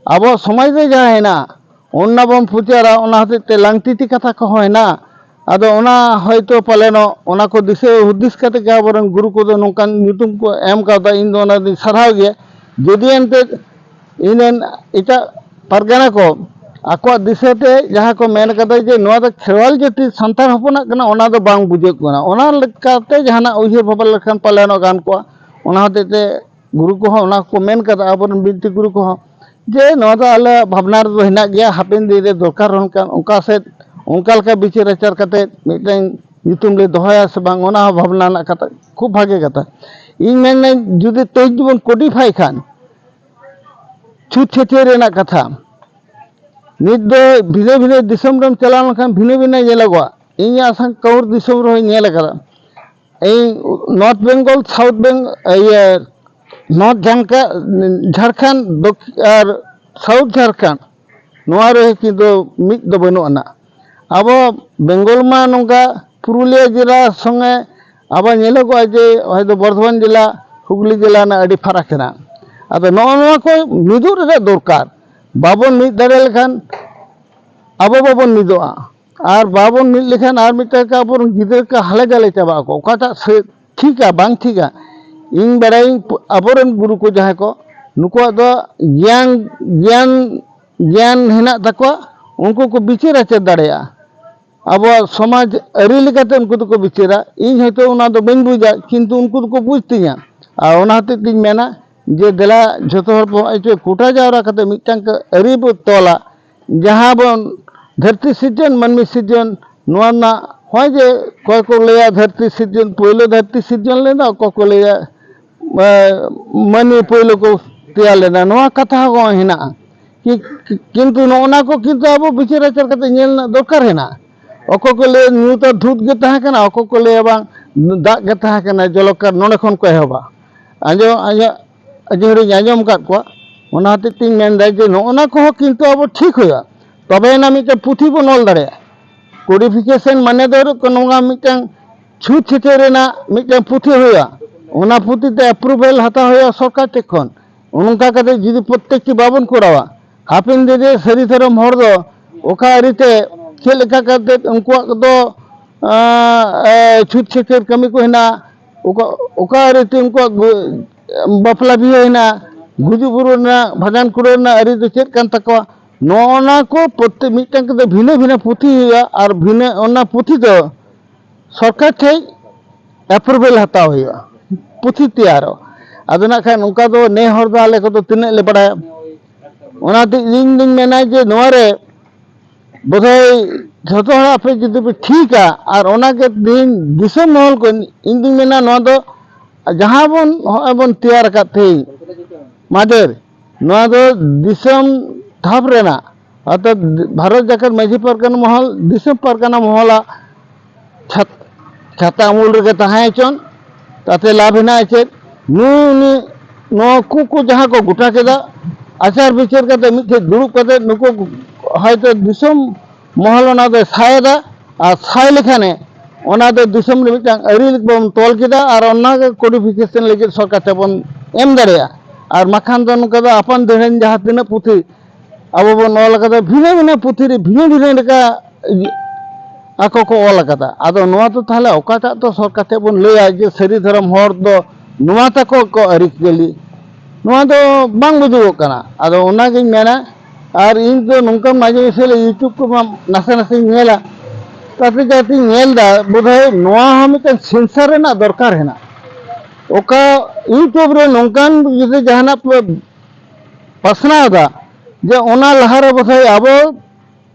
ᱟᱵᱚᱣᱟᱜ ᱥᱚᱢᱟᱡᱽ ᱨᱮ ᱡᱟᱦᱟᱸ ᱦᱮᱱᱟᱜ, ᱚᱱᱟ ᱵᱚᱱ ᱯᱨᱚᱪᱟᱨᱟ, ᱚᱱᱟ ᱦᱚᱛᱮᱡ ᱛᱮ ᱞᱟᱝᱛᱤᱛᱤ ᱠᱟᱛᱷᱟ ᱠᱚᱦᱚᱸ ᱦᱮᱱᱟᱜ᱾ ᱟᱫᱚ ᱚᱱᱟ ᱦᱚᱭᱛᱳ ᱯᱟᱞᱮᱱᱚᱜ ᱚᱱᱟ ᱠᱚ ᱫᱤᱥᱟᱹ ᱦᱩᱫᱤᱥ ᱠᱟᱛᱮ ᱜᱮ ᱟᱵᱚᱨᱮᱱ ᱜᱩᱨᱩ ᱠᱚᱫᱚ ᱱᱚᱝᱠᱟᱱ ᱧᱩᱛᱩᱢ ᱠᱚ ᱮᱢ ᱠᱟᱣᱫᱟ, ᱤᱧ ᱫᱚ ᱚᱱᱟ ᱫᱚᱧ ᱥᱟᱨᱦᱟᱣ ᱜᱮᱭᱟ᱾ ᱡᱩᱫᱤ ᱮᱱᱛᱮᱫ ᱤᱧᱨᱮᱱ ᱮᱴᱟᱜ ᱯᱟᱨᱜᱟᱱᱟ ᱠᱚ ᱟᱠᱚᱣᱟᱜ ᱫᱤᱥᱟᱹᱛᱮ ᱡᱟᱦᱟᱸ ᱠᱚ ᱢᱮᱱ ᱠᱟᱫᱟ ᱡᱮ ᱱᱚᱣᱟ ᱫᱚ ᱠᱷᱮᱨᱣᱟᱞ ᱡᱟᱹᱛᱤ ᱥᱟᱱᱛᱟᱲ ᱦᱚᱯᱚᱱᱟᱜ ᱠᱟᱱᱟ, ᱚᱱᱟ ᱫᱚ ᱵᱟᱝ ᱵᱩᱡᱷᱟᱹᱜ ᱠᱟᱱᱟ᱾ ᱚᱱᱟ ᱞᱮᱠᱟᱛᱮ ᱡᱟᱦᱟᱱᱟᱜ ᱩᱭᱦᱟᱹᱨ ᱵᱷᱟᱵᱽᱱᱟ ᱞᱮᱠᱷᱟᱱ ᱯᱟᱞᱮᱱᱚᱜ ᱜᱟᱱ ᱠᱚᱜᱼᱟ᱾ ᱚᱱᱟ ᱦᱚᱛᱮᱡ ᱛᱮ ᱜᱩᱨᱩ ᱠᱚᱦᱚᱸ ᱚᱱᱟ ᱠᱚ ᱢᱮᱱ ᱠᱟᱫᱟ, ᱟᱵᱚᱨᱮᱱ ᱵᱤᱱᱛᱤ ᱜᱩᱨᱩ ᱠᱚᱦᱚᱸ, ᱡᱮ ᱱᱚᱣᱟ ᱫᱚ ᱟᱞᱮ ᱵᱷᱟᱵᱽᱱᱟ ᱨᱮᱫᱚ ᱦᱮᱱᱟᱜ ᱜᱮᱭᱟ, ᱦᱟᱯᱮᱱ ᱫᱤᱱ ᱨᱮ ᱫᱚᱨᱠᱟᱨ ᱦᱚᱸ ᱚᱱᱠᱟ, ᱚᱱᱠᱟ ᱥᱮᱫ, ᱚᱱᱠᱟ ᱞᱮᱠᱟ ᱵᱤᱪᱟᱹᱨ ᱟᱪᱟᱨ ᱠᱟᱛᱮ ᱢᱤᱫᱴᱮᱱ ᱧᱩᱛᱩᱢ ᱞᱮ ᱫᱚᱦᱚᱭᱟ ᱥᱮ ᱵᱟᱝ, ᱚᱱᱟ ᱦᱚᱸ ᱵᱷᱟᱵᱽᱱᱟ ᱨᱮᱱᱟᱜ ᱠᱟᱛᱷᱟ, ᱠᱷᱩᱵ ᱵᱷᱟᱜᱮ ᱠᱟᱛᱷᱟ᱾ ᱤᱧ ᱢᱮᱱᱟᱹᱧ, ᱡᱩᱫᱤ ᱛᱮᱦᱮᱧ ᱡᱩᱫᱤ ᱵᱚᱱ codify ᱠᱷᱟᱱ, ᱪᱷᱩᱛ ᱪᱷᱟᱹᱴᱭᱟᱹᱨ ᱨᱮᱱᱟᱜ ᱠᱟᱛᱷᱟ᱾ ᱱᱤᱛ ᱫᱚ ᱵᱷᱤᱱᱟᱹ ᱵᱷᱤᱱᱟᱹ ᱫᱤᱥᱚᱢ ᱨᱮᱢ ᱪᱟᱞᱟᱣ ᱞᱮᱱᱠᱷᱟᱱ ᱵᱷᱤᱱᱟᱹ ᱵᱷᱤᱱᱟᱹ ᱧᱮᱞᱚᱜᱚᱜᱼᱟ᱾ ᱤᱧ ᱟᱥᱟᱢ ᱠᱟᱹᱣᱩᱨ ᱫᱤᱥᱚᱢ ᱨᱮᱦᱚᱸᱧ ᱧᱮᱞ ᱟᱠᱟᱫᱟ᱾ ᱤᱧ ᱱᱚᱨᱛᱷ ᱵᱮᱝᱜᱚᱞ, ᱥᱟᱣᱩᱛᱷ ᱵᱮᱝ ᱤᱭᱟᱹ ᱱᱚᱨᱛᱷ ᱡᱷᱟᱲᱠᱷᱚᱸᱰ ᱟᱨ ᱥᱟᱣᱩᱛᱷ ᱡᱷᱟᱲᱠᱷᱚᱸᱰ, ᱱᱚᱣᱟ ᱨᱮ ᱠᱤᱱᱛᱩ ᱢᱤᱫ ᱫᱚ ᱵᱟᱹᱱᱩᱜ ᱟᱱᱟ᱾ ᱟᱵᱚ ᱵᱮᱝᱜᱚᱞ ᱢᱟ ᱱᱚᱝᱠᱟ ᱯᱩᱨᱩᱞᱤᱭᱟᱹ ᱡᱮᱞᱟ ᱥᱚᱸᱜᱮ ᱟᱵᱚ ᱧᱮᱞᱚᱜᱚᱜᱼᱟ ᱡᱮ ᱦᱚᱭᱛᱳ ᱵᱚᱨᱫᱷᱚᱢᱟᱱ ᱡᱮᱞᱟ, ᱦᱩᱜᱽᱞᱤ ᱡᱮᱞᱟ ᱨᱮᱱᱟᱜ ᱟᱹᱰᱤ ᱯᱷᱟᱨᱟᱠ ᱦᱮᱱᱟᱜᱼᱟ᱾ ᱟᱫᱚ ᱱᱚᱜᱼᱚ ᱱᱚᱣᱟ ᱠᱚ ᱢᱤᱫᱚᱜ ᱨᱮᱱᱟᱜ ᱫᱚᱨᱠᱟᱨ᱾ ᱵᱟᱵᱚᱱ ᱢᱤᱫ ᱫᱟᱲᱮ ᱞᱮᱠᱷᱟᱱ ᱟᱵᱚ ᱵᱟᱵᱚᱱ ᱢᱤᱫᱚᱜᱼᱟ᱾ ᱟᱨ ᱵᱟᱵᱚᱱ ᱢᱤᱫ ᱞᱮᱠᱷᱟᱱ ᱟᱨ ᱢᱤᱫᱴᱟᱝ ᱠᱚ ᱟᱵᱚᱨᱮᱱ ᱜᱤᱫᱽᱨᱟᱹ ᱠᱚ ᱦᱟᱞᱮ ᱰᱟᱞᱮ ᱪᱟᱵᱟᱜ ᱟᱠᱚ᱾ ᱚᱠᱟᱴᱟᱜ ᱥᱮ ᱴᱷᱤᱠᱟ ᱵᱟᱝ ᱴᱷᱤᱠᱟ, ᱤᱧ ᱵᱟᱲᱟᱭᱟᱹᱧ ᱟᱵᱚᱨᱮᱱ ᱜᱩᱨᱩ ᱠᱚ ᱡᱟᱦᱟᱸᱭ ᱠᱚ, ᱱᱩᱠᱩᱣᱟᱜ ᱫᱚ ᱜᱮᱭᱟᱱ, ᱜᱮᱭᱟᱱ, ᱜᱮᱭᱟᱱ ᱦᱮᱱᱟᱜ ᱛᱟᱠᱚᱣᱟ, ᱩᱱᱠᱩ ᱠᱚ ᱵᱤᱪᱟᱹᱨ ᱟᱪᱟᱨ ᱫᱟᱲᱮᱭᱟᱜᱼᱟ᱾ ᱟᱵᱚᱣᱟᱜ ᱥᱚᱢᱟᱡᱽ ᱟᱹᱨᱤ ᱞᱮᱠᱟᱛᱮ ᱩᱱᱠᱩ ᱫᱚᱠᱚ ᱵᱤᱪᱟᱹᱨᱟ᱾ ᱤᱧ ᱦᱚᱭᱛᱳ ᱚᱱᱟ ᱫᱚ ᱵᱟᱹᱧ ᱵᱩᱡᱟ, ᱠᱤᱱᱛᱩ ᱩᱱᱠᱩ ᱫᱚᱠᱚ ᱵᱩᱡᱽ ᱛᱤᱧᱟ᱾ ᱟᱨ ᱚᱱᱟ ᱦᱚᱛᱮᱡ ᱛᱤᱧ ᱢᱮᱱᱟ ᱡᱮ ᱫᱮᱞᱟ ᱡᱷᱚᱛᱚ ᱦᱚᱲ ᱵᱚᱱ ᱦᱚᱸᱜᱼᱚᱭ ᱡᱮ ᱠᱚᱴᱟ ᱡᱟᱣᱨᱟ ᱠᱟᱛᱮ ᱢᱤᱫᱴᱟᱝ ᱠᱚ ᱟᱹᱨᱤ ᱵᱚ ᱛᱚᱞᱟ, ᱡᱟᱦᱟᱸ ᱵᱚᱱ ᱫᱷᱟᱹᱨᱛᱤ ᱥᱤᱨᱡᱚᱱ, ᱢᱟᱹᱱᱢᱤ ᱥᱤᱨᱡᱚᱱ, ᱱᱚᱣᱟ ᱨᱮᱱᱟᱜ ᱦᱚᱸᱜᱼᱚᱭ ᱡᱮ ᱚᱠᱚᱭ ᱠᱚ ᱞᱟᱹᱭᱟ ᱫᱷᱟᱹᱨᱛᱤ ᱥᱤᱨᱡᱚᱱ, ᱯᱳᱭᱞᱳ ᱫᱷᱟᱹᱨᱛᱤ ᱥᱤᱨᱡᱚᱱ ᱞᱮᱱᱟ, ᱚᱠᱚᱭ ᱠᱚ ᱞᱟᱹᱭᱟ ᱮ, ᱢᱟᱹᱱᱢᱤ ᱯᱳᱭᱞᱳ ᱠᱚ ᱛᱮᱭᱟᱨ ᱞᱮᱱᱟ, ᱱᱚᱣᱟ ᱠᱟᱛᱷᱟ ᱦᱚᱸ ᱦᱮᱱᱟᱜᱼᱟ᱾ ᱠᱤ-, ᱠᱤ-, ᱠᱤᱱᱛᱩ ᱱᱚᱜᱼᱚ ᱱᱟ ᱠᱚ ᱠᱤᱱᱛᱩ ᱟᱵᱚ ᱵᱤᱪᱟᱹᱨ ᱟᱪᱟᱨ ᱠᱟᱛᱮ ᱧᱮᱞ ᱨᱮᱱᱟᱜ ᱫᱚᱨᱠᱟᱨ ᱦᱮᱱᱟᱜᱼᱟ᱾ ᱚᱠᱚᱭ ᱠᱚ ᱞᱟᱹᱭᱟ ᱧᱩᱛ ᱟᱨ ᱫᱷᱩᱛ ᱜᱮ ᱛᱟᱦᱮᱸ ᱠᱟᱱᱟ, ᱚᱠᱚᱭ ᱠᱚ ᱞᱟᱹᱭᱟ ᱵᱟᱝ, ᱫᱟᱜ ᱜᱮ ᱛᱟᱦᱮᱸ ᱠᱟᱱᱟ, ᱡᱚᱞᱚᱠᱟᱨ ᱱᱚᱰᱮ ᱠᱷᱚᱱ ᱠᱚ ᱮᱦᱚᱵᱟ᱾ ᱟᱸᱡᱚᱢ, ᱟᱸᱡᱚᱢ, ᱟᱹᱰᱤ ᱦᱚᱲᱤᱧ ᱟᱸᱡᱚᱢ ᱟᱠᱟᱫ ᱠᱚᱣᱟ᱾ ᱚᱱᱟ ᱦᱚᱛᱮᱡ ᱛᱤᱧ ᱢᱮᱱᱫᱟ ᱡᱮ ᱱᱚᱜᱼᱚ ᱱᱟ ᱠᱚᱦᱚᱸ ᱠᱤᱱᱛᱩ ᱟᱵᱚ ᱴᱷᱤᱠ ᱦᱩᱭᱩᱜᱼᱟ, ᱛᱚᱵᱮ ᱮᱱᱟ ᱢᱤᱫᱴᱮᱱ ᱯᱩᱛᱷᱤ ᱵᱚᱱ ᱚᱞ ᱫᱟᱲᱮᱭᱟᱜᱼᱟ᱾ ᱠᱳᱰᱤᱯᱷᱤᱠᱮᱥᱚᱱ ᱢᱟᱱᱮ ᱫᱚ ᱦᱩᱭᱩᱜ ᱠᱟᱱᱟ ᱱᱚᱣᱟ ᱢᱤᱫᱴᱟᱝ ᱪᱷᱩᱛ ᱪᱷᱟᱹᱴᱭᱟᱹᱨ ᱨᱮᱱᱟᱜ ᱢᱤᱫᱴᱟᱝ ᱯᱩᱛᱷᱤ ᱦᱩᱭᱩᱜᱼᱟ, ᱚᱱᱟ ᱯᱩᱛᱷᱤ ᱛᱮ ᱮᱯᱨᱩᱵᱷᱮᱞ ᱦᱟᱛᱟᱣ ᱦᱩᱭᱩᱜᱼᱟ ᱥᱚᱨᱠᱟᱨ ᱴᱷᱮᱱ ᱠᱷᱚᱱ᱾ ᱚᱱᱠᱟ ᱠᱟᱛᱮ ᱡᱩᱫᱤ ᱯᱨᱚᱛᱮᱠᱴᱤ ᱵᱟᱵᱚᱱ ᱠᱚᱨᱟᱣᱟ, ᱦᱟᱯᱮᱱ ᱫᱤᱱ ᱨᱮ ᱥᱟᱹᱨᱤ ᱫᱷᱚᱨᱚᱢ ᱦᱚᱲ ᱫᱚ ᱚᱠᱟ ᱟᱹᱨᱤᱛᱮ ᱪᱮᱫ ᱞᱮᱠᱟ ᱠᱟᱛᱮ ᱩᱱᱠᱩᱣᱟᱜ ᱫᱚ, ᱟᱸ, ᱮ, ᱪᱷᱩᱛ ᱪᱷᱟᱹᱴᱭᱟᱹᱨ ᱠᱟᱹᱢᱤ ᱠᱚ ᱦᱮᱱᱟᱜᱼᱟ, ᱚᱠᱟ, ᱚᱠᱟ ᱟᱹᱨᱤᱛᱮ ᱩᱱᱠᱩᱣᱟᱜ ᱜᱩ-, ᱵᱟᱯᱞᱟ ᱵᱤᱦᱟᱹ ᱦᱮᱱᱟᱜᱼᱟ, ᱜᱩᱡᱩᱜ ᱵᱩᱨᱩ ᱨᱮᱱᱟᱜ, ᱵᱷᱟᱸᱰᱟᱱ ᱠᱩᱲᱟᱹ ᱨᱮᱱᱟᱜ ᱟᱹᱨᱤ ᱫᱚ ᱪᱮᱫ ᱠᱟᱱ ᱛᱟᱠᱚᱣᱟ, ᱱᱚᱜᱼᱚ ᱱᱟ ᱠᱚ ᱯᱨᱚᱛᱮᱠ ᱢᱤᱫᱴᱟᱝ ᱠᱟᱛᱮ ᱵᱷᱤᱱᱟᱹ ᱵᱷᱤᱱᱟᱹ ᱯᱩᱛᱷᱤ ᱦᱩᱭᱩᱜᱼᱟ᱾ ᱟᱨ ᱵᱷᱤᱱᱟᱹ ᱚᱱᱟ ᱯᱩᱛᱷᱤ ᱫᱚ ᱥᱚᱨᱠᱟᱨ ᱴᱷᱮᱡ ᱮᱯᱨᱩᱵᱷᱮᱞ ᱦᱟᱛᱟᱣ ᱦᱩᱭᱩᱜᱼᱟ, ᱯᱩᱛᱷᱤ ᱛᱮᱭᱟᱨᱚᱜ᱾ ᱟᱫᱚ ᱱᱟᱜ ᱠᱷᱟᱱ ᱚᱱᱠᱟ ᱫᱚ ᱱᱮ ᱦᱚᱲ ᱫᱚ ᱟᱞᱮ ᱠᱚᱫᱚ ᱛᱤᱱᱟᱹᱜ ᱞᱮ ᱵᱟᱲᱟᱭᱟ᱾ ᱚᱱᱟᱛᱮ ᱤᱧ ᱫᱩᱧ ᱢᱮᱱᱟ ᱡᱮ ᱱᱚᱣᱟ ᱨᱮ ᱵᱳᱫᱷᱚᱭ ᱡᱷᱚᱛᱚ ᱦᱚᱲ ᱟᱯᱮ ᱡᱩᱫᱤ ᱯᱮ ᱴᱷᱤᱠᱟ, ᱟᱨ ᱚᱱᱟᱜᱮ ᱛᱮᱦᱮᱧ ᱫᱤᱥᱚᱢ ᱢᱚᱦᱚᱞ ᱠᱚ, ᱤᱧ ᱫᱩᱧ ᱢᱮᱱᱟ ᱱᱚᱣᱟ ᱫᱚ ᱡᱟᱦᱟᱸ ᱵᱚᱱ ᱦᱚᱸᱜᱼᱚᱭ ᱵᱚᱱ ᱛᱮᱭᱟᱨ ᱟᱠᱟᱫ ᱛᱮᱦᱮᱧ ᱢᱟᱫᱷᱮᱨ, ᱱᱚᱣᱟ ᱫᱚ ᱫᱤᱥᱚᱢ ᱫᱷᱟᱯ ᱨᱮᱱᱟᱜ, ᱚᱨᱛᱷᱟᱛ ᱵᱷᱟᱨᱚᱛ ᱡᱟᱠᱟᱛ ᱢᱟᱹᱡᱷᱤ ᱯᱟᱨᱜᱟᱱᱟ ᱢᱚᱦᱚᱞ, ᱫᱤᱥᱚᱢ ᱯᱟᱨᱜᱟᱱᱟ ᱢᱚᱦᱚᱞᱟᱜ ᱪᱷᱟᱛ-, ᱪᱷᱟᱛᱟ ᱩᱢᱩᱞ ᱨᱮᱜᱮ ᱛᱟᱦᱮᱸ ᱦᱚᱪᱚᱱ, ᱛᱟᱛᱮ ᱞᱟᱵᱷ ᱦᱮᱱᱟᱜᱼᱟ ᱪᱮᱫ? ᱱᱩᱭ ᱩᱱᱤ ᱱᱚᱣᱟ ᱠᱚ ᱠᱚ ᱡᱟᱦᱟᱸ ᱠᱚ ᱜᱚᱴᱟ ᱠᱮᱫᱟ, ᱟᱪᱟᱨ ᱵᱤᱪᱟᱹᱨ ᱠᱟᱛᱮ ᱢᱤᱫᱴᱷᱮᱡ ᱫᱩᱲᱩᱵ ᱠᱟᱛᱮ ᱱᱩᱠᱩ ᱦᱚᱭᱛᱳ ᱫᱤᱥᱚᱢ ᱢᱚᱦᱚᱞ ᱚᱱᱟ ᱫᱚᱭ ᱥᱟᱭ ᱮᱫᱟ, ᱟᱨ ᱥᱟᱭ ᱞᱮᱠᱷᱟᱱᱮ ᱚᱱᱟ ᱫᱚ ᱫᱤᱥᱚᱢ ᱨᱮ ᱢᱤᱫᱴᱟᱝ ᱟᱹᱨᱤ ᱵᱚᱱ ᱛᱚᱞ ᱠᱮᱫᱟ, ᱟᱨ ᱚᱱᱟ ᱜᱮ ᱠᱳᱰᱤᱯᱷᱤᱠᱮᱥᱚᱱ ᱞᱟᱹᱜᱤᱫ ᱥᱚᱨᱠᱟᱨ ᱴᱷᱮᱱ ᱵᱚᱱ ᱮᱢ ᱫᱟᱲᱮᱭᱟᱜᱼᱟ᱾ ᱟᱨ ᱵᱟᱠᱷᱟᱱ ᱫᱚ ᱱᱚᱝᱠᱟ ᱫᱚ ᱟᱯᱟᱱ ᱫᱟᱹᱲᱦᱟᱹᱱ ᱡᱟᱦᱟᱸ ᱛᱤᱱᱟᱹᱜ ᱯᱩᱛᱷᱤ ᱟᱵᱚ ᱵᱚᱱ ᱚᱞ ᱟᱠᱟᱫᱟ, ᱵᱷᱤᱱᱟᱹ ᱵᱷᱤᱱᱟᱹ ᱯᱩᱛᱷᱤ ᱨᱮ ᱵᱷᱤᱱᱟᱹ ᱵᱷᱤᱱᱟᱹ ᱞᱮᱠᱟ ᱟᱠᱚ ᱠᱚ ᱚᱞ ᱟᱠᱟᱫᱟ᱾ ᱟᱫᱚ ᱱᱚᱣᱟ ᱫᱚ ᱛᱟᱦᱚᱞᱮ ᱚᱠᱟᱴᱟᱜ ᱫᱚ ᱥᱚᱨᱠᱟᱨ ᱴᱷᱮᱱ ᱵᱚᱱ ᱞᱟᱹᱭᱟ ᱡᱮ ᱥᱟᱹᱨᱤ ᱫᱷᱚᱨᱚᱢ ᱦᱚᱲ ᱫᱚ ᱱᱚᱣᱟ ᱛᱟᱠᱚ ᱠᱚ ᱟᱹᱨᱤᱪᱟᱹᱞᱤ, ᱱᱚᱣᱟ ᱫᱚ ᱵᱟᱝ ᱵᱩᱡᱩᱜᱚᱜ ᱠᱟᱱᱟ᱾ ᱟᱫᱚ ᱚᱱᱟᱜᱤᱧ ᱢᱮᱱᱟ, ᱟᱨ ᱤᱧ ᱫᱚ ᱱᱚᱝᱠᱟ ᱢᱟᱡᱷᱮ ᱢᱟᱡᱷᱮ ᱞᱮ YouTube ᱠᱚᱢᱟ ᱱᱟᱥᱮ ᱱᱟᱥᱮᱧ ᱧᱮᱞᱟ, ᱛᱟᱛᱮ ᱡᱟᱛᱮᱧ ᱧᱮᱞ ᱮᱫᱟ, ᱵᱳᱫᱷᱚᱭ ᱱᱚᱣᱟ ᱦᱚᱸ ᱢᱤᱫᱴᱮᱱ ᱥᱮᱱᱥᱟᱨ ᱨᱮᱱᱟᱜ ᱫᱚᱨᱠᱟᱨ ᱦᱮᱱᱟᱜ᱾ ᱚᱠᱟ YouTube ᱨᱮ ᱱᱚᱝᱠᱟᱱ ᱡᱩᱫᱤ ᱡᱟᱦᱟᱱᱟᱜ ᱯᱮ ᱯᱟᱥᱱᱟᱣ ᱮᱫᱟ, ᱡᱮ ᱚᱱᱟ ᱞᱟᱦᱟᱨᱮ ᱵᱳᱫᱷᱚᱭ ᱟᱵᱚ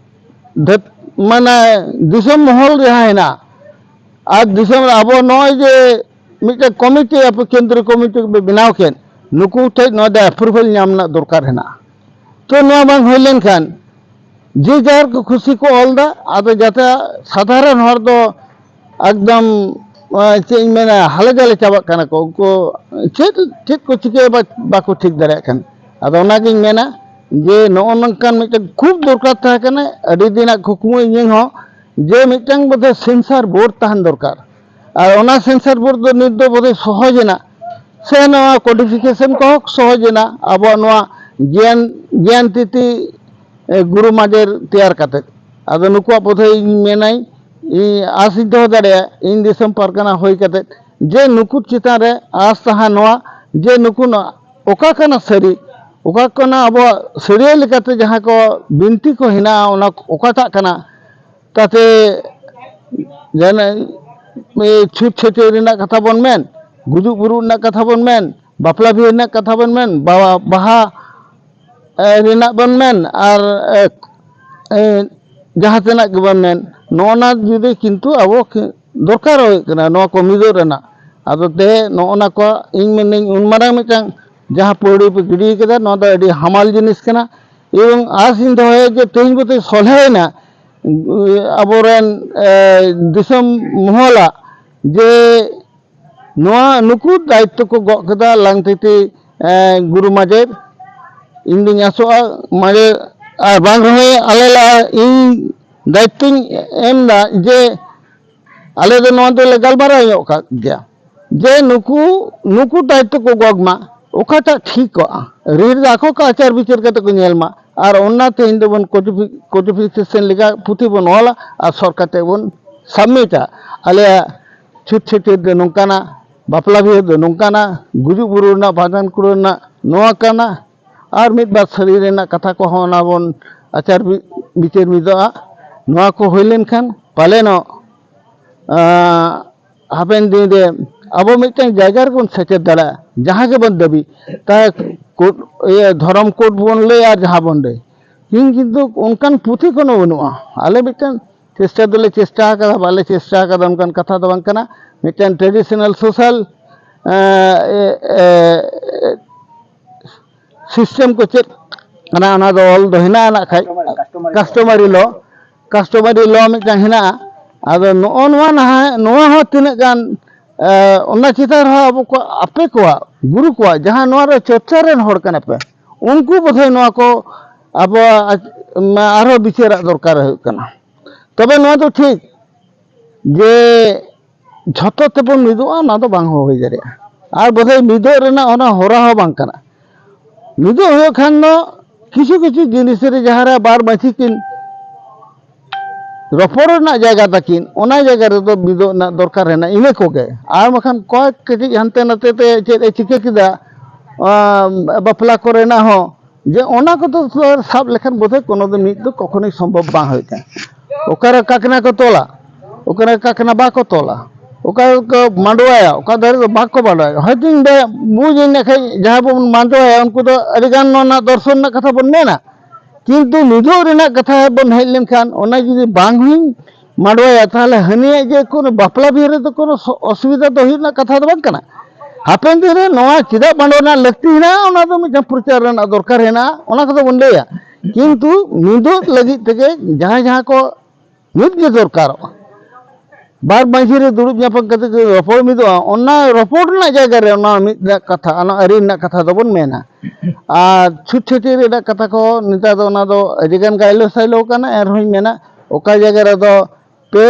ᱫᱷᱟᱹᱨ-, ᱢᱟᱱᱮ ᱫᱤᱥᱚᱢ ᱢᱚᱦᱚᱞ ᱡᱟᱦᱟᱸ ᱦᱮᱱᱟᱜ, ᱟᱨ ᱫᱤᱥᱚᱢ ᱨᱮ ᱟᱵᱚ ᱱᱚᱜᱼᱚᱭ ᱡᱮ ᱢᱤᱫᱴᱮᱱ ᱠᱚᱢᱤᱴᱤ, ᱟᱯᱮ ᱠᱮᱱᱫᱨᱤᱭᱚ ᱠᱚᱢᱤᱴᱤ ᱯᱮ ᱵᱮᱱᱟᱣ ᱠᱮᱫ, ᱱᱩᱠᱩ ᱴᱷᱮᱡ ᱱᱚᱣᱟ ᱫᱚ ᱮᱯᱨᱩᱵᱷᱟᱞ ᱧᱟᱢ ᱨᱮᱱᱟᱜ ᱫᱚᱨᱠᱟᱨ ᱦᱮᱱᱟᱜᱼᱟ᱾ ᱛᱚ ᱱᱚᱣᱟ ᱵᱟᱝ ᱦᱩᱭ ᱞᱮᱱᱠᱷᱟᱱ ᱡᱮ ᱡᱟᱨ ᱠᱚ ᱠᱷᱩᱥᱤ ᱠᱚ ᱚᱞ ᱮᱫᱟ, ᱟᱫᱚ ᱡᱟᱛᱮ ᱥᱟᱫᱷᱟᱨᱚᱱ ᱦᱚᱲ ᱫᱚ ᱮᱠᱫᱚᱢ, ᱟᱸ, ᱪᱮᱫ ᱤᱧ ᱢᱮᱱᱟ, ᱦᱟᱞᱮ ᱰᱟᱞᱮ ᱪᱟᱵᱟᱜ ᱠᱟᱱᱟ ᱠᱚ᱾ ᱩᱱᱠᱩ ᱪᱮᱫ, ᱪᱮᱫ ᱠᱚ ᱪᱤᱠᱟᱹᱭᱟ ᱵᱟ-, ᱵᱟᱠᱚ ᱴᱷᱤᱠ ᱫᱟᱲᱮᱭᱟᱜ ᱠᱟᱱᱟ᱾ ᱟᱫᱚ ᱚᱱᱟᱜᱤᱧ ᱢᱮᱱᱟ ᱡᱮ ᱱᱚᱜᱼᱚ ᱱᱚᱝᱠᱟᱱ ᱢᱤᱫᱴᱮᱱ ᱠᱷᱩᱵ ᱫᱚᱨᱠᱟᱨ ᱛᱟᱦᱮᱸ ᱠᱟᱱᱟ, ᱟᱹᱰᱤ ᱫᱤᱱᱟᱜ ᱠᱩᱠᱢᱩ ᱤᱧᱟᱹᱝ ᱦᱚᱸ, ᱡᱮ ᱢᱤᱫᱴᱟᱝ ᱵᱳᱫᱷᱚᱭ ᱥᱮᱱᱥᱟᱨ ᱵᱳᱨᱰ ᱛᱟᱦᱮᱱ ᱫᱚᱨᱠᱟᱨ᱾ ᱟᱨ ᱚᱱᱟ ᱥᱮᱱᱥᱟᱨ ᱵᱳᱨᱰ ᱫᱚ ᱱᱤᱛ ᱫᱚ ᱵᱳᱫᱷᱚᱭ ᱥᱚᱦᱚᱡᱽ ᱮᱱᱟ, ᱥᱮ ᱱᱚᱣᱟ ᱠᱳᱰᱤᱯᱷᱤᱠᱮᱥᱚᱱ ᱠᱚᱦᱚᱸ ᱥᱚᱦᱚᱡᱽ ᱮᱱᱟ, ᱟᱵᱚᱣᱟᱜ ᱱᱚᱣᱟ ᱜᱮᱭᱟᱱ, ᱜᱮᱭᱟᱱ ᱛᱤᱛᱤ, ᱮ, ᱜᱩᱨᱩ ᱢᱟᱡᱮᱨ ᱛᱮᱭᱟᱨ ᱠᱟᱛᱮᱫ᱾ ᱟᱫᱚ ᱱᱩᱠᱩᱣᱟᱜ ᱵᱳᱫᱷᱚᱭ ᱤᱧ ᱢᱮᱱᱟᱹᱧ, ᱤᱧ ᱟᱥ ᱤᱧ ᱫᱚᱦᱚ ᱫᱟᱲᱮᱭᱟᱜᱼᱟ, ᱤᱧ ᱫᱤᱥᱚᱢ ᱯᱟᱨᱜᱟᱱᱟ ᱦᱩᱭ ᱠᱟᱛᱮᱫ, ᱡᱮ ᱱᱩᱠᱩ ᱪᱮᱛᱟᱱ ᱨᱮ ᱟᱥ ᱛᱟᱦᱮᱸ ᱱᱚᱣᱟ, ᱡᱮ ᱱᱩᱠᱩ ᱱᱚᱣᱟ ᱚᱠᱟ ᱠᱟᱱᱟ ᱥᱟᱹᱨᱤ, ᱚᱠᱟ ᱠᱟᱱᱟ ᱟᱵᱚᱣᱟᱜ ᱥᱟᱹᱨᱤᱭᱟᱹ ᱞᱮᱠᱟᱛᱮ ᱡᱟᱦᱟᱸ ᱠᱚ ᱵᱤᱱᱛᱤ ᱠᱚ ᱦᱮᱱᱟᱜᱼᱟ, ᱚᱱᱟ ᱚᱠᱟᱴᱟᱜ ᱠᱟᱱᱟ? ᱛᱟᱛᱮ ᱡᱟᱦᱟᱱᱟᱜ, ᱮ, ᱪᱷᱩᱛ ᱪᱷᱟᱹᱴᱭᱟᱹᱨ ᱨᱮᱱᱟᱜ ᱠᱟᱛᱷᱟ ᱵᱚᱱ ᱢᱮᱱ, ᱜᱩᱡᱩᱜ ᱵᱩᱨᱩᱜ ᱨᱮᱱᱟᱜ ᱠᱟᱛᱷᱟ ᱵᱚᱱ ᱢᱮᱱ, ᱵᱟᱯᱞᱟ ᱵᱤᱦᱟᱹ ᱨᱮᱱᱟᱜ ᱠᱟᱛᱷᱟ ᱵᱚᱱ ᱢᱮᱱ, ᱵᱟ-, ᱵᱟᱦᱟ, ᱮ, ᱨᱮᱱᱟᱜ ᱵᱚᱱ ᱢᱮᱱ, ᱟᱨ, ᱮ, ᱮ, ᱡᱟᱦᱟᱸ ᱛᱮᱱᱟᱜ ᱜᱮᱵᱚᱱ ᱢᱮᱱ, ᱱᱚᱜᱼᱚ ᱱᱟ ᱡᱩᱫᱤ ᱠᱤᱱᱛᱩ ᱟᱵᱚ ᱠᱤ-, ᱫᱚᱨᱠᱟᱨ ᱦᱩᱭᱩᱜ ᱠᱟᱱᱟ ᱱᱚᱣᱟ ᱠᱚ ᱢᱤᱫᱚᱜ ᱨᱮᱱᱟᱜ᱾ ᱟᱫᱚ ᱛᱮ ᱱᱚᱜᱼᱚ ᱱᱟ ᱠᱚ ᱤᱧ ᱢᱮᱱᱟᱹᱧ ᱩᱱ ᱢᱟᱨᱟᱝ ᱢᱤᱫᱴᱟᱝ ᱡᱟᱦᱟᱸ ᱯᱟᱹᱣᱲᱤ ᱯᱮ ᱜᱤᱰᱤ ᱠᱟᱫᱟ, ᱱᱚᱣᱟ ᱫᱚ ᱟᱹᱰᱤ ᱦᱟᱢᱟᱞ ᱡᱤᱱᱤᱥ ᱠᱟᱱᱟ᱾ ᱮᱵᱚᱝ ᱟᱥ ᱤᱧ ᱫᱚᱦᱚᱭᱟ ᱡᱮ ᱛᱮᱦᱮᱧ ᱵᱚᱛᱮ ᱥᱚᱞᱦᱮᱭᱮᱱᱟ, ᱟᱵᱚᱨᱮᱱ ᱫᱤᱥᱚᱢ ᱢᱚᱦᱚᱞᱟᱜ ᱡᱮ ᱱᱚᱣᱟ ᱱᱩᱠᱩ ᱫᱟᱭᱤᱛᱛᱚ ᱠᱚ ᱜᱚᱜ ᱠᱮᱫᱟ ᱞᱟᱝᱛᱤᱛᱤ ᱜᱩᱨᱩ ᱢᱟᱡᱮᱨ᱾ ᱤᱧ ᱫᱩᱧ ᱟᱥᱚᱜᱼᱟ ᱢᱟᱡᱮᱨ, ᱟᱨ ᱵᱟᱝ ᱨᱮᱦᱚᱸ ᱟᱞᱮ ᱞᱮ, ᱤᱧ ᱫᱟᱭᱤᱛᱛᱚᱧ ᱮᱢ ᱮᱫᱟ ᱡᱮ ᱟᱞᱮ ᱫᱚ ᱱᱚᱣᱟ ᱫᱚᱞᱮ ᱜᱟᱞᱢᱟᱨᱟᱣ ᱧᱚᱜ ᱠᱟᱜ ᱜᱮᱭᱟ ᱡᱮ ᱱᱩᱠᱩ, ᱱᱩᱠᱩ ᱫᱟᱭᱤᱛᱛᱚ ᱠᱚ ᱜᱚᱜ ᱢᱟ, ᱚᱠᱟᱴᱟᱜ ᱴᱷᱤᱠ ᱠᱚᱜᱼᱟ᱾ ᱨᱤᱲ ᱫᱚ ᱟᱠᱚ ᱠᱚ ᱟᱪᱟᱨ ᱵᱤᱪᱟᱹᱨ ᱠᱟᱛᱮ ᱠᱚ ᱧᱮᱞ ᱢᱟ, ᱟᱨ ᱚᱱᱟ ᱛᱮᱦᱮᱧ ᱫᱚᱵᱚᱱ ᱠᱚᱰᱤᱯᱷᱤ-, ᱠᱚᱰᱤᱯᱷᱤᱠᱮᱥᱚᱱ ᱞᱮᱠᱟ ᱯᱩᱛᱷᱤ ᱵᱚᱱ ᱚᱞᱟ ᱟᱨ ᱥᱚᱨᱠᱟᱨ ᱴᱷᱮᱱ ᱵᱚᱱ ᱥᱟᱵᱢᱤᱴᱟ᱾ ᱟᱞᱮᱭᱟᱜ ᱪᱷᱩᱛ ᱪᱷᱟᱹᱴᱭᱟᱹᱨ ᱫᱚ ᱱᱚᱝᱠᱟᱱᱟ, ᱵᱟᱯᱞᱟ ᱵᱤᱦᱟᱹ ᱫᱚ ᱱᱚᱝᱠᱟᱱᱟ, ᱜᱩᱡᱩᱜ ᱵᱩᱨᱩ ᱨᱮᱱᱟᱜ, ᱵᱷᱟᱸᱰᱟᱱ ᱠᱩᱲᱟᱹ ᱨᱮᱱᱟᱜ ᱱᱚᱣᱟ ᱠᱟᱱᱟ, ᱟᱨ ᱢᱤᱫ ᱵᱟᱨ ᱥᱟᱹᱨᱤ ᱨᱮᱱᱟᱜ ᱠᱟᱛᱷᱟ ᱠᱚᱦᱚᱸ ᱚᱱᱟ ᱵᱚᱱ ᱟᱪᱟᱨ ᱵᱤ-, ᱵᱤᱪᱟᱹᱨ ᱢᱤᱫᱚᱜᱼᱟ᱾ ᱱᱚᱣᱟ ᱠᱚ ᱦᱩᱭ ᱞᱮᱱᱠᱷᱟᱱ ᱯᱟᱞᱮᱱᱚᱜ, ᱟᱸ, ᱦᱟᱯᱮᱱ ᱫᱤᱱ ᱨᱮ ᱟᱵᱚ ᱢᱤᱫᱴᱟᱝ ᱡᱟᱭᱜᱟ ᱨᱮᱵᱚᱱ ᱥᱮᱴᱮᱨ ᱫᱟᱲᱮᱭᱟᱜᱼᱟ᱾ ᱡᱟᱦᱟᱸ ᱜᱮᱵᱚᱱ ᱫᱟᱹᱵᱤ, ᱛᱟᱦᱮᱸ ᱠᱳᱰ, ᱤᱭᱟᱹ, ᱫᱷᱚᱨᱚᱢ ᱠᱳᱰ ᱵᱚᱱ ᱞᱟᱹᱭ ᱟᱨ ᱡᱟᱦᱟᱸ ᱵᱚᱱ ᱞᱟᱹᱭ, ᱠᱤᱱ-, ᱠᱤᱱᱛᱩ ᱚᱱᱠᱟᱱ ᱯᱩᱛᱷᱤ ᱠᱳᱱᱳ ᱵᱟᱹᱱᱩᱜᱼᱟ᱾ ᱟᱞᱮ ᱢᱤᱫᱴᱟᱝ ᱪᱮᱥᱴᱟ ᱫᱚᱞᱮ ᱪᱮᱥᱴᱟ ᱟᱠᱟᱫᱟ, ᱵᱟᱞᱮ ᱪᱮᱥᱴᱟ ᱟᱠᱟᱫᱟ ᱚᱱᱠᱟᱱ ᱠᱟᱛᱷᱟ ᱫᱚ ᱵᱟᱝ ᱠᱟᱱᱟ᱾ ᱢᱤᱫᱴᱟᱝ traditional social, ᱮ, ᱮ, ᱮ, system ᱠᱚ ᱪᱮᱫ ᱠᱟᱱᱟ, ᱚᱱᱟ ᱫᱚ ᱚᱞ ᱫᱚ ᱦᱮᱱᱟᱜᱼᱟ ᱱᱟᱜ ᱠᱷᱟᱡ᱾ Customary law, customary law ᱢᱤᱫᱴᱟᱝ ᱦᱮᱱᱟᱜᱼᱟ᱾ ᱟᱫᱚ ᱱᱚᱜᱼᱚ ᱱᱚᱣᱟ ᱱᱟᱦᱟᱜ, ᱱᱚᱣᱟ ᱦᱚᱸ ᱛᱤᱱᱟᱹᱜ ᱜᱟᱱ, ᱮ, ᱚᱱᱟ ᱪᱮᱛᱟᱱ ᱨᱮᱦᱚᱸ ᱟᱵᱚ ᱠᱚ, ᱟᱯᱮ ᱠᱚᱣᱟᱜ, ᱜᱩᱨᱩ ᱠᱚᱣᱟᱜ ᱡᱟᱦᱟᱸ ᱱᱚᱣᱟ ᱨᱮ ᱪᱚᱨᱪᱟ ᱨᱮᱱ ᱦᱚᱲ ᱠᱟᱱᱟ ᱯᱮ, ᱩᱱᱠᱩ ᱵᱚᱫᱷᱚᱭ ᱱᱚᱣᱟ ᱠᱚ ᱟᱵᱚᱣᱟᱜ ᱟᱨᱦᱚᱸ ᱵᱤᱪᱟᱹᱨᱟᱜ ᱫᱚᱨᱠᱟᱨ ᱦᱩᱭᱩᱜ ᱠᱟᱱᱟ᱾ ᱛᱚᱵᱮ ᱱᱚᱣᱟ ᱫᱚ ᱴᱷᱤᱠ ᱡᱮ ᱡᱷᱚᱛᱚ ᱛᱮᱵᱚᱱ ᱢᱤᱫᱚᱜᱼᱟ, ᱚᱱᱟ ᱫᱚ ᱵᱟᱝ ᱦᱚᱸ ᱦᱩᱭ ᱫᱟᱲᱮᱭᱟᱜᱼᱟ᱾ ᱟᱨ ᱵᱚᱫᱷᱚᱭ ᱢᱤᱫᱚᱜ ᱨᱮᱱᱟᱜ ᱚᱱᱟ ᱦᱚᱨᱟ ᱦᱚᱸ ᱵᱟᱝ ᱠᱟᱱᱟ᱾ ᱢᱤᱫᱚᱜ ᱦᱩᱭᱩᱜ ᱠᱷᱟᱱ ᱫᱚ ᱠᱤᱪᱷᱩ ᱠᱤᱪᱷᱩ ᱡᱤᱱᱤᱥ ᱨᱮ ᱡᱟᱦᱟᱸ ᱨᱮ ᱵᱟᱨ ᱢᱟᱹᱡᱷᱤ ᱠᱤᱱ ᱨᱚᱯᱚᱲ ᱨᱮᱱᱟᱜ ᱡᱟᱭᱜᱟ ᱛᱟᱹᱠᱤᱱ, ᱚᱱᱟ ᱡᱟᱭᱜᱟ ᱨᱮᱫᱚ ᱢᱤᱫᱚᱜ ᱨᱮᱱᱟᱜ ᱫᱚᱨᱠᱟᱨ ᱦᱮᱱᱟᱜᱼᱟ᱾ ᱤᱱᱟᱹ ᱠᱚᱜᱮ, ᱟᱨ ᱵᱟᱠᱷᱟᱱ ᱠᱚᱭᱮᱠ ᱠᱟᱹᱴᱤᱡ ᱦᱟᱱᱛᱮ ᱱᱟᱛᱮ ᱛᱮ ᱪᱮᱫ ᱮ ᱪᱤᱠᱟᱹ ᱠᱮᱫᱟ, ᱟᱸ, ᱵᱟᱯᱞᱟ ᱠᱚᱨᱮᱱᱟᱜ ᱦᱚᱸ, ᱡᱮ ᱚᱱᱟ ᱠᱚᱫᱚ ᱥᱟᱵ ᱞᱮᱠᱷᱟᱱ ᱵᱚᱫᱷᱚᱭ ᱠᱳᱱᱳ ᱫᱤᱱ ᱢᱤᱫ ᱫᱚ ᱠᱚᱠᱷᱚᱱᱳᱭ ᱥᱚᱢᱵᱷᱚᱵ ᱵᱟᱝ ᱦᱩᱭᱩᱜ ᱠᱟᱱᱟ᱾ ᱚᱠᱟᱨᱮ ᱠᱟᱠᱱᱟ ᱠᱚ ᱛᱚᱞᱟ, ᱚᱠᱟᱨᱮ ᱠᱟᱠᱱᱟ ᱵᱟᱠᱚ ᱛᱚᱞᱟ, ᱚᱠᱟ ᱠᱚ ᱢᱟᱰᱣᱟᱭᱟ, ᱚᱠᱟ ᱫᱟᱨᱮ ᱫᱚ ᱵᱟᱠᱚ ᱢᱟᱰᱣᱟᱭᱟ᱾ ᱦᱚᱭᱛᱳ ᱤᱧ ᱫᱚ ᱵᱩᱡᱽ ᱟᱹᱧ ᱱᱟᱠᱷᱟᱡ ᱡᱟᱦᱟᱸ ᱵᱚᱱ ᱢᱟᱰᱣᱟᱭᱟ ᱩᱱᱠᱩ ᱫᱚ ᱟᱹᱰᱤ ᱜᱟᱱ ᱱᱚᱣᱟ ᱨᱮᱱᱟᱜ ᱫᱚᱨᱥᱚᱱ ᱨᱮᱱᱟᱜ ᱠᱟᱛᱷᱟ ᱵᱚᱱ ᱢᱮᱱᱟ, ᱠᱤᱱᱛᱩ ᱢᱤᱫᱚᱜ ᱨᱮᱱᱟᱜ ᱠᱟᱛᱷᱟ ᱵᱚᱱ ᱦᱮᱡ ᱞᱮᱱᱠᱷᱟᱱ ᱚᱱᱟ ᱡᱩᱫᱤ ᱵᱟᱝ ᱦᱚᱸᱧ ᱢᱟᱰᱣᱟᱭᱟ, ᱛᱟᱦᱚᱞᱮ ᱦᱟᱹᱱᱤᱭᱟᱜ ᱡᱮ ᱠᱳᱱᱳ ᱵᱟᱯᱞᱟ ᱵᱤᱦᱟᱹ ᱨᱮᱫᱚ ᱠᱳᱱᱳ ᱥᱚ-, ᱚᱥᱩᱵᱤᱫᱷᱟ ᱫᱚ ᱦᱩᱭᱩᱜ ᱨᱮᱱᱟᱜ ᱠᱟᱛᱷᱟ ᱫᱚ ᱵᱟᱝ ᱠᱟᱱᱟ᱾ ᱦᱟᱯᱮᱱ ᱫᱤᱱ ᱨᱮ ᱱᱚᱣᱟ ᱪᱮᱫᱟᱜ ᱵᱟᱸᱰᱚ ᱨᱮᱱᱟᱜ ᱞᱟᱹᱠᱛᱤ ᱦᱮᱱᱟᱜᱼᱟ, ᱚᱱᱟ ᱫᱚ ᱢᱤᱫᱴᱟᱝ ᱯᱨᱚᱪᱟᱨ ᱨᱮᱱᱟᱜ ᱫᱚᱨᱠᱟᱨ ᱦᱮᱱᱟᱜᱼᱟ, ᱚᱱᱟ ᱠᱚᱫᱚ ᱵᱚᱱ ᱞᱟᱹᱭᱟ᱾ ᱠᱤᱱᱛᱩ ᱢᱤᱫᱚᱜ ᱞᱟᱹᱜᱤᱫ ᱛᱮᱜᱮ ᱡᱟᱦᱟᱸᱭ ᱡᱟᱦᱟᱸ ᱠᱚ ᱢᱤᱫ ᱜᱮ ᱫᱚᱨᱠᱟᱨᱚᱜᱼᱟ᱾ ᱵᱟᱨ ᱢᱟᱺᱡᱷᱤ ᱨᱮ ᱫᱩᱲᱩᱵ ᱧᱟᱯᱟᱢ ᱠᱟᱛᱮ ᱠᱚ ᱨᱚᱯᱚᱲ ᱢᱤᱫᱚᱜᱼᱟ, ᱚᱱᱟ ᱨᱚᱯᱚᱲ ᱨᱮᱱᱟᱜ ᱡᱟᱭᱜᱟ ᱨᱮ ᱚᱱᱟ ᱢᱤᱫ ᱨᱮᱱᱟᱜ ᱠᱟᱛᱷᱟ, ᱚᱱᱟ ᱟᱹᱨᱤ ᱨᱮᱱᱟᱜ ᱠᱟᱛᱷᱟ ᱫᱚᱵᱚᱱ ᱢᱮᱱᱟ᱾ ᱟᱨ ᱪᱷᱩᱛ ᱪᱷᱟᱹᱴᱭᱟᱹᱨ ᱨᱮᱱᱟᱜ ᱠᱟᱛᱷᱟ ᱠᱚ ᱱᱮᱛᱟᱨ ᱫᱚ ᱚᱱᱟ ᱫᱚ ᱟᱹᱰᱤ ᱜᱟᱱ ᱜᱟᱭᱞᱳ ᱥᱟᱭᱞᱳ ᱠᱟᱱᱟ, ᱮᱱ ᱨᱮᱦᱚᱸᱧ ᱢᱮᱱᱟ ᱚᱠᱟ ᱡᱟᱭᱜᱟ ᱨᱮᱫᱚ ᱯᱮ,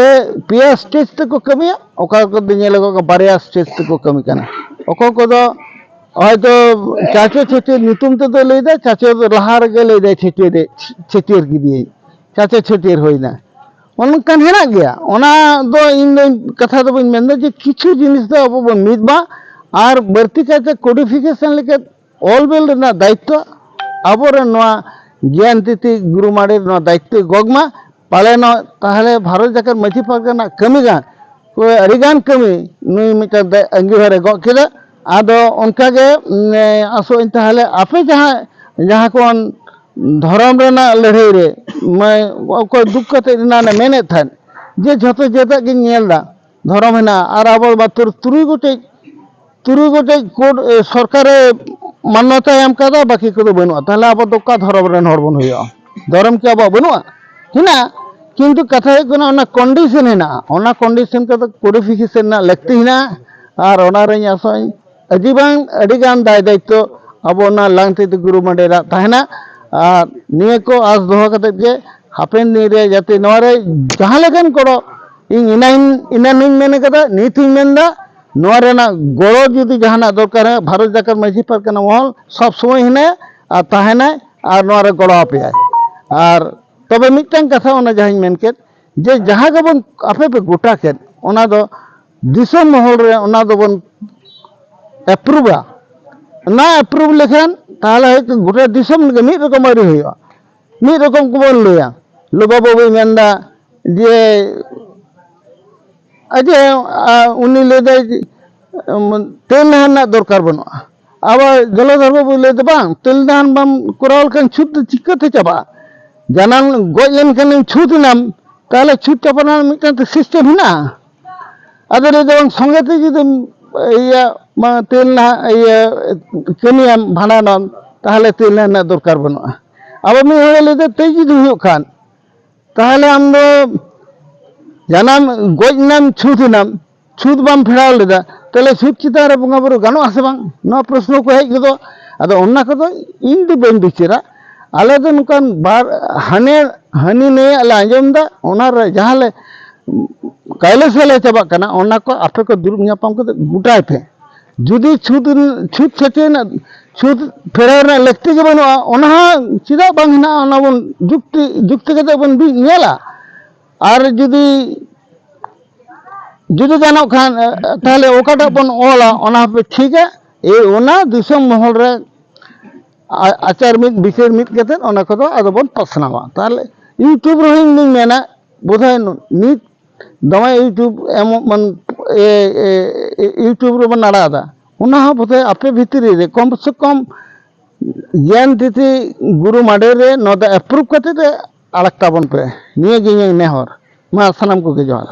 ᱯᱮᱭᱟ ᱥᱴᱮᱡᱽ ᱛᱮᱠᱚ ᱠᱟᱹᱢᱤᱭᱟ, ᱚᱠᱟ ᱠᱚᱫᱚ ᱧᱮᱞᱚᱜᱚᱜ ᱠᱟᱱᱟ ᱵᱟᱨᱭᱟ ᱥᱴᱮᱡᱽ ᱛᱮᱠᱚ ᱠᱟᱹᱢᱤ ᱠᱟᱱᱟ᱾ ᱚᱠᱚᱭ ᱠᱚᱫᱚ ᱦᱚᱭᱛᱚ ᱪᱟᱪᱚ ᱪᱷᱟᱹᱴᱭᱟᱹᱨ ᱧᱩᱛᱩᱢ ᱛᱮᱫᱚ ᱞᱟᱹᱭᱫᱟ, ᱪᱟᱪᱚ ᱫᱚ ᱞᱟᱦᱟ ᱨᱮᱜᱮ ᱞᱟᱹᱭᱫᱟᱭ ᱪᱷᱟᱹᱴᱭᱟᱹᱨ, ᱪᱷᱟᱹᱴᱭᱟᱹᱨ ᱠᱮᱫᱮᱭᱟᱹᱧ, ᱪᱟᱪᱚ ᱪᱷᱟᱹᱴᱭᱟᱹᱨ ᱦᱩᱭᱱᱟ, ᱚᱱᱠᱟᱱ ᱦᱮᱱᱟᱜ ᱜᱮᱭᱟ᱾ ᱚᱱᱟ ᱫᱚ ᱤᱧ ᱫᱚ ᱠᱟᱛᱷᱟ ᱫᱚ ᱵᱟᱹᱧ ᱢᱮᱱᱫᱟ ᱡᱮ ᱠᱤᱪᱷᱩ ᱡᱤᱱᱤᱥ ᱫᱚ ᱟᱵᱚ ᱵᱚᱱ ᱢᱤᱫ ᱢᱟ, ᱟᱨ ᱵᱟᱹᱲᱛᱤ ᱠᱟᱭᱛᱮ ᱠᱳᱰᱤᱯᱷᱤᱠᱮᱥᱚᱱ ᱞᱮᱠᱟ ᱚᱞ ᱵᱤᱞ ᱨᱮᱱᱟᱜ ᱫᱟᱭᱤᱛᱛᱚ ᱟᱵᱚᱨᱮᱱ ᱱᱚᱣᱟ ᱜᱮᱭᱟᱱ ᱛᱤᱛᱤ ᱜᱩᱨᱩ ᱢᱟᱲᱮ ᱱᱚᱣᱟ ᱫᱟᱭᱤᱛᱛᱚᱭ ᱜᱚᱜᱽ ᱢᱟ᱾ ᱯᱟᱞᱮᱱᱚᱜ ᱛᱟᱦᱞᱮ ᱵᱷᱟᱨᱚᱛ ᱡᱟᱠᱟᱛ ᱢᱟᱹᱡᱷᱤ ᱯᱟᱨᱜᱟᱱᱟ ᱠᱟᱹᱢᱤ ᱜᱟᱱ ᱠᱚ ᱟᱹᱰᱤ ᱜᱟᱱ ᱠᱟᱹᱢᱤ ᱱᱩᱭ ᱢᱤᱫᱴᱟᱝ ᱫᱟ-, ᱟᱺᱜᱤᱵᱷᱟᱨᱮ ᱜᱚᱜ ᱠᱮᱫᱟ᱾ ᱟᱫᱚ ᱚᱱᱠᱟᱜᱮ, ᱩᱢ, ᱟᱥᱚᱜ ᱟᱹᱧ ᱛᱟᱦᱞᱮ ᱟᱯᱮ ᱡᱟᱦᱟᱸ, ᱡᱟᱦᱟᱸ ᱠᱚ ᱫᱷᱚᱨᱚᱢ ᱨᱮᱱᱟᱜ ᱞᱟᱹᱲᱦᱟᱹᱭ ᱨᱮ ᱢᱟᱹᱭ ᱚᱠᱚᱭ ᱫᱩᱠ ᱠᱟᱛᱮ ᱮᱱᱟᱱᱮ ᱢᱮᱱᱮᱫ ᱛᱟᱦᱮᱸᱫ ᱡᱮ ᱡᱷᱚᱛᱚ ᱡᱟᱹᱛᱟᱜ ᱜᱤᱧ ᱧᱮᱞ ᱮᱫᱟ, ᱫᱷᱚᱨᱚᱢ ᱦᱮᱱᱟᱜᱼᱟ, ᱟᱨ ᱟᱵᱚ ᱢᱟᱛᱨᱚ ᱛᱩᱨᱩᱭ ᱜᱚᱴᱮᱡ, ᱛᱩᱨᱩᱭ ᱜᱚᱴᱮᱡ ᱠᱳᱰ, ᱮ, ᱥᱚᱨᱠᱟᱨᱮ ᱢᱟᱱᱱᱚᱛᱟᱭ ᱮᱢ ᱠᱟᱫᱟ, ᱵᱟᱹᱠᱤ ᱠᱚᱫᱚ ᱵᱟᱹᱱᱩᱜᱼᱟ᱾ ᱛᱟᱦᱞᱮ ᱟᱵᱚ ᱫᱚ ᱚᱠᱟ ᱫᱷᱚᱨᱚᱢ ᱨᱮᱱ ᱦᱚᱲ ᱵᱚᱱ ᱦᱩᱭᱩᱜᱼᱟ? ᱫᱷᱚᱨᱚᱢ ᱠᱤ ᱟᱵᱚᱣᱟᱜ ᱵᱟᱹᱱᱩᱜᱼᱟ? ᱦᱮᱱᱟᱜᱼᱟ, ᱠᱤᱱᱛᱩ ᱠᱟᱛᱷᱟ ᱦᱩᱭᱩᱜ ᱠᱟᱱᱟ ᱚᱱᱟ ᱠᱚᱱᱰᱤᱥᱚᱱ ᱦᱮᱱᱟᱜᱼᱟ, ᱚᱱᱟ ᱠᱚᱱᱰᱤᱥᱚᱱ ᱠᱚᱫᱚ ᱠᱳᱰᱤᱯᱷᱤᱠᱮᱥᱚᱱ ᱨᱮᱱᱟᱜ ᱞᱟᱹᱠᱛᱤ ᱦᱮᱱᱟᱜᱼᱟ᱾ ᱟᱨ ᱚᱱᱟ ᱨᱮᱧ ᱟᱥᱚᱜ ᱟᱹᱧ ᱟᱹᱰᱤ ᱵᱟᱝ, ᱟᱹᱰᱤ ᱜᱟᱱ ᱫᱟᱭ ᱫᱟᱭᱤᱛᱛᱚ ᱟᱵᱚ ᱚᱱᱟ ᱞᱟᱝᱛᱤᱛᱤ ᱜᱩᱨᱩ ᱢᱟᱰᱮᱨᱟᱜ ᱛᱟᱦᱮᱱᱟ᱾ ᱟᱨ ᱱᱤᱭᱟᱹ ᱠᱚ ᱟᱸᱥ ᱫᱚᱦᱚ ᱠᱟᱛᱮᱫ ᱜᱮ ᱦᱟᱯᱮᱱ ᱫᱤᱱ ᱨᱮ ᱡᱟᱛᱮ ᱱᱚᱣᱟ ᱨᱮ ᱡᱟᱦᱟᱸ ᱞᱮᱠᱟᱱ ᱜᱚᱲᱚ ᱤᱧ ᱮᱱᱟᱱ, ᱮᱱᱟᱱᱤᱧ ᱢᱮᱱ ᱠᱟᱫᱟ, ᱱᱤᱛ ᱦᱚᱧ ᱢᱮᱱ ᱮᱫᱟ, ᱱᱚᱣᱟ ᱨᱮᱱᱟᱜ ᱜᱚᱲᱚ ᱡᱩᱫᱤ ᱡᱟᱦᱟᱱᱟᱜ ᱫᱚᱨᱠᱟᱨ ᱦᱮᱱᱟᱜ, ᱵᱷᱟᱨᱚᱛ ᱡᱟᱠᱟᱛ ᱢᱟᱹᱡᱷᱤ ᱯᱟᱨᱜᱟᱱᱟ ᱢᱚᱦᱚᱞ ᱥᱚᱵ ᱥᱚᱢᱚᱭ ᱦᱮᱱᱟᱭᱟ ᱟᱨ ᱛᱟᱦᱮᱱᱟᱭ ᱟᱨ ᱱᱚᱣᱟ ᱨᱮ ᱜᱚᱲᱚ ᱟᱯᱮᱭᱟᱭ᱾ ᱟᱨ ᱛᱚᱵᱮ ᱢᱤᱫᱴᱟᱝ ᱠᱟᱛᱷᱟ ᱚᱱᱟ ᱡᱟᱦᱟᱸᱧ ᱢᱮᱱ ᱠᱮᱫ, ᱡᱮ ᱡᱟᱦᱟᱸ ᱜᱮᱵᱚᱱ ᱟᱯᱮ ᱯᱮ ᱜᱚᱴᱟ ᱠᱮᱫ, ᱚᱱᱟ ᱫᱚ ᱫᱤᱥᱚᱢ ᱢᱚᱦᱚᱞ ᱨᱮ ᱚᱱᱟ ᱫᱚᱵᱚᱱ ᱮᱯᱨᱩᱵᱟ᱾ ᱚᱱᱟ ᱮᱯᱨᱩᱵ ᱞᱮᱠᱷᱟᱱ ᱛᱟᱦᱚᱞᱮ ᱦᱚᱭᱛᱳ ᱜᱚᱴᱟ ᱫᱤᱥᱚᱢ ᱨᱮᱜᱮ ᱢᱤᱫ ᱨᱚᱠᱚᱢ ᱟᱹᱨᱤ ᱦᱩᱭᱩᱜᱼᱟ, ᱢᱤᱫ ᱨᱚᱠᱚᱢ ᱠᱚᱵᱚᱱ ᱞᱟᱹᱭᱟ᱾ ᱞᱩᱵᱟ ᱵᱟᱹᱵᱩᱭ ᱢᱮᱱᱫᱟ ᱡᱮ, ᱟᱡᱮ, ᱟ, ᱩᱱᱤ ᱞᱟᱹᱭᱫᱟᱭ ᱡᱮ, ᱩᱢ, ᱛᱮᱞ ᱱᱟᱦᱟᱱ ᱨᱮᱱᱟᱜ ᱫᱚᱨᱠᱟᱨ ᱵᱟᱹᱱᱩᱜᱼᱟ᱾ ᱟᱵᱟᱨ ᱡᱚᱞᱚᱫᱷᱚᱨ ᱵᱟᱹᱵᱩᱭ ᱞᱟᱹᱭᱫᱟ, ᱵᱟᱝ, ᱛᱮᱞ ᱱᱟᱦᱟᱱ ᱵᱟᱢ ᱠᱚᱨᱟᱣ ᱞᱮᱠᱷᱟᱱ ᱪᱷᱩᱛ ᱫᱚ ᱪᱤᱠᱟᱹᱛᱮ ᱪᱟᱵᱟᱜᱼᱟ? ᱡᱟᱱᱟᱢ ᱜᱚᱡ ᱞᱮᱱᱠᱷᱟᱱᱮᱢ ᱪᱷᱩᱛ ᱮᱱᱟᱢ, ᱛᱟᱦᱚᱞᱮ ᱪᱷᱩᱛ ᱪᱟᱵᱟ ᱨᱮᱱᱟᱜ ᱢᱤᱫᱴᱟᱝ ᱛᱚ ᱥᱤᱥᱴᱮᱢ ᱦᱮᱱᱟᱜᱼᱟ᱾ ᱟᱫᱚ ᱞᱟᱹᱭᱫᱟ, ᱵᱟᱝ, ᱥᱚᱸᱜᱮ ᱛᱮ ᱡᱩᱫᱤᱢ ᱤᱭᱟᱹ ᱢᱟ ᱛᱮᱞ ᱱᱟᱦᱟᱜ ᱤᱭᱟᱹ ᱠᱟᱹᱢᱤᱭᱟᱢ, ᱵᱷᱟᱸᱰᱟᱱᱚᱜ ᱟᱢ, ᱛᱟᱦᱚᱞᱮ ᱛᱮᱞ ᱱᱟᱦᱟᱜ ᱨᱮᱱᱟᱜ ᱫᱚᱨᱠᱟᱨ ᱵᱟᱹᱱᱩᱜᱼᱟ᱾ ᱟᱵᱚ ᱢᱤᱫ ᱦᱚᱲᱮ ᱞᱟᱹᱭᱫᱟ ᱛᱮ ᱡᱩᱫᱤ ᱦᱩᱭᱩᱜ ᱠᱷᱟᱱ, ᱛᱟᱦᱚᱞᱮ ᱟᱢ ᱫᱚ ᱡᱟᱱᱟᱢ, ᱜᱚᱡ ᱮᱱᱟᱢ, ᱪᱷᱩᱛ ᱮᱱᱟᱢ, ᱪᱷᱩᱛ ᱵᱟᱢ ᱯᱷᱮᱨᱟᱣ ᱞᱮᱫᱟ, ᱛᱟᱦᱚᱞᱮ ᱪᱷᱩᱛ ᱪᱮᱛᱟᱱ ᱨᱮ ᱵᱚᱸᱜᱟ ᱵᱩᱨᱩ ᱜᱟᱱᱚᱜ ᱟᱥᱮ ᱵᱟᱝ? ᱱᱚᱣᱟ ᱯᱨᱚᱥᱱᱚ ᱠᱚ ᱦᱮᱡ ᱜᱚᱫᱚᱜ᱾ ᱟᱫᱚ ᱚᱱᱟ ᱠᱚᱫᱚ ᱤᱧ ᱫᱚ ᱵᱟᱹᱧ ᱵᱤᱪᱟᱹᱨᱟ᱾ ᱟᱞᱮ ᱫᱚ ᱱᱚᱝᱠᱟᱱ ᱵᱟᱨ ᱦᱟᱱᱮ ᱦᱟᱹᱱᱤ ᱱᱟᱹᱭᱟᱜ ᱞᱮ ᱟᱸᱡᱚᱢ ᱮᱫᱟ, ᱚᱱᱟ ᱨᱮ ᱡᱟᱦᱟᱸ ᱞᱮ ᱠᱟᱭᱞᱮᱥ ᱞᱮ ᱪᱟᱵᱟᱜ ᱠᱟᱱᱟ, ᱚᱱᱟ ᱠᱚ ᱟᱯᱮ ᱠᱚ ᱫᱩᱲᱩᱵ ᱧᱟᱯᱟᱢ ᱠᱟᱛᱮ ᱜᱚᱴᱟᱭ ᱯᱮ᱾ ᱡᱩᱫᱤ ᱪᱷᱩᱛ, ᱪᱷᱩᱛ ᱥᱮᱴᱮᱨ ᱨᱮᱱᱟᱜ, ᱪᱷᱩᱛ ᱯᱷᱮᱨᱟᱣ ᱨᱮᱱᱟᱜ ᱞᱟᱹᱠᱛᱤ ᱜᱮ ᱵᱟᱹᱱᱩᱜᱼᱟ, ᱚᱱᱟ ᱦᱚᱸ ᱪᱮᱫᱟᱜ ᱵᱟᱝ ᱦᱮᱱᱟᱜᱼᱟ, ᱚᱱᱟ ᱵᱚᱱ ᱡᱩᱠᱛᱤ, ᱡᱩᱠᱛᱤ ᱠᱟᱛᱮ ᱵᱚᱱ ᱵᱤ-, ᱧᱮᱞᱟ᱾ ᱟᱨ ᱡᱩᱫᱤ, ᱡᱩᱫᱤ ᱜᱟᱱᱚᱜ ᱠᱷᱟᱱ, ᱮ, ᱛᱟᱦᱚᱞᱮ ᱚᱠᱟᱴᱟᱜ ᱵᱚᱱ ᱚᱞᱟ, ᱚᱱᱟ ᱦᱚᱸᱯᱮ ᱴᱷᱤᱠᱟ᱾ ᱮ, ᱚᱱᱟ ᱫᱤᱥᱚᱢ ᱢᱚᱦᱚᱞ ᱨᱮ ᱟ-, ᱟᱪᱟᱨ ᱢᱤᱫ ᱵᱤᱪᱟᱹᱨ ᱢᱤᱫ ᱠᱟᱛᱮᱫ ᱚᱱᱟ ᱠᱚᱫᱚ ᱟᱫᱚ ᱵᱚᱱ ᱯᱟᱥᱱᱟᱣᱟ᱾ ᱛᱟᱦᱚᱞᱮ YouTube ᱨᱮᱦᱚᱸ ᱤᱧ ᱫᱩᱧ ᱢᱮᱱᱟ, ᱵᱳᱫᱷᱚᱭ ᱱᱤᱛ ᱫᱚᱢᱮ YouTube ᱮᱢᱚᱜ ᱵᱚᱱ, ᱮ, ᱮ, ᱮ, YouTube ᱨᱮᱵᱚᱱ ᱟᱲᱟᱜ ᱮᱫᱟ, ᱚᱱᱟ ᱦᱚᱸ ᱵᱳᱫᱷᱚᱭ ᱟᱯᱮ ᱵᱷᱤᱛᱨᱤ ᱨᱮ ᱠᱚᱢ ᱥᱮ ᱠᱚᱢ ᱜᱮᱭᱟᱱ ᱛᱤᱛᱷᱤ ᱜᱩᱨᱩ ᱢᱟᱰᱮᱨ ᱨᱮ ᱱᱚᱣᱟ ᱫᱚ approve ᱠᱟᱛᱮ ᱯᱮ ᱟᱲᱟᱜ ᱛᱟᱵᱚᱱ ᱯᱮ᱾ ᱱᱤᱭᱟᱹ ᱜᱮ ᱤᱧᱟᱹᱜ ᱱᱮᱦᱚᱨ᱾ ᱢᱟ ᱥᱟᱱᱟᱢ ᱠᱚᱜᱮ ᱡᱚᱦᱟᱨ᱾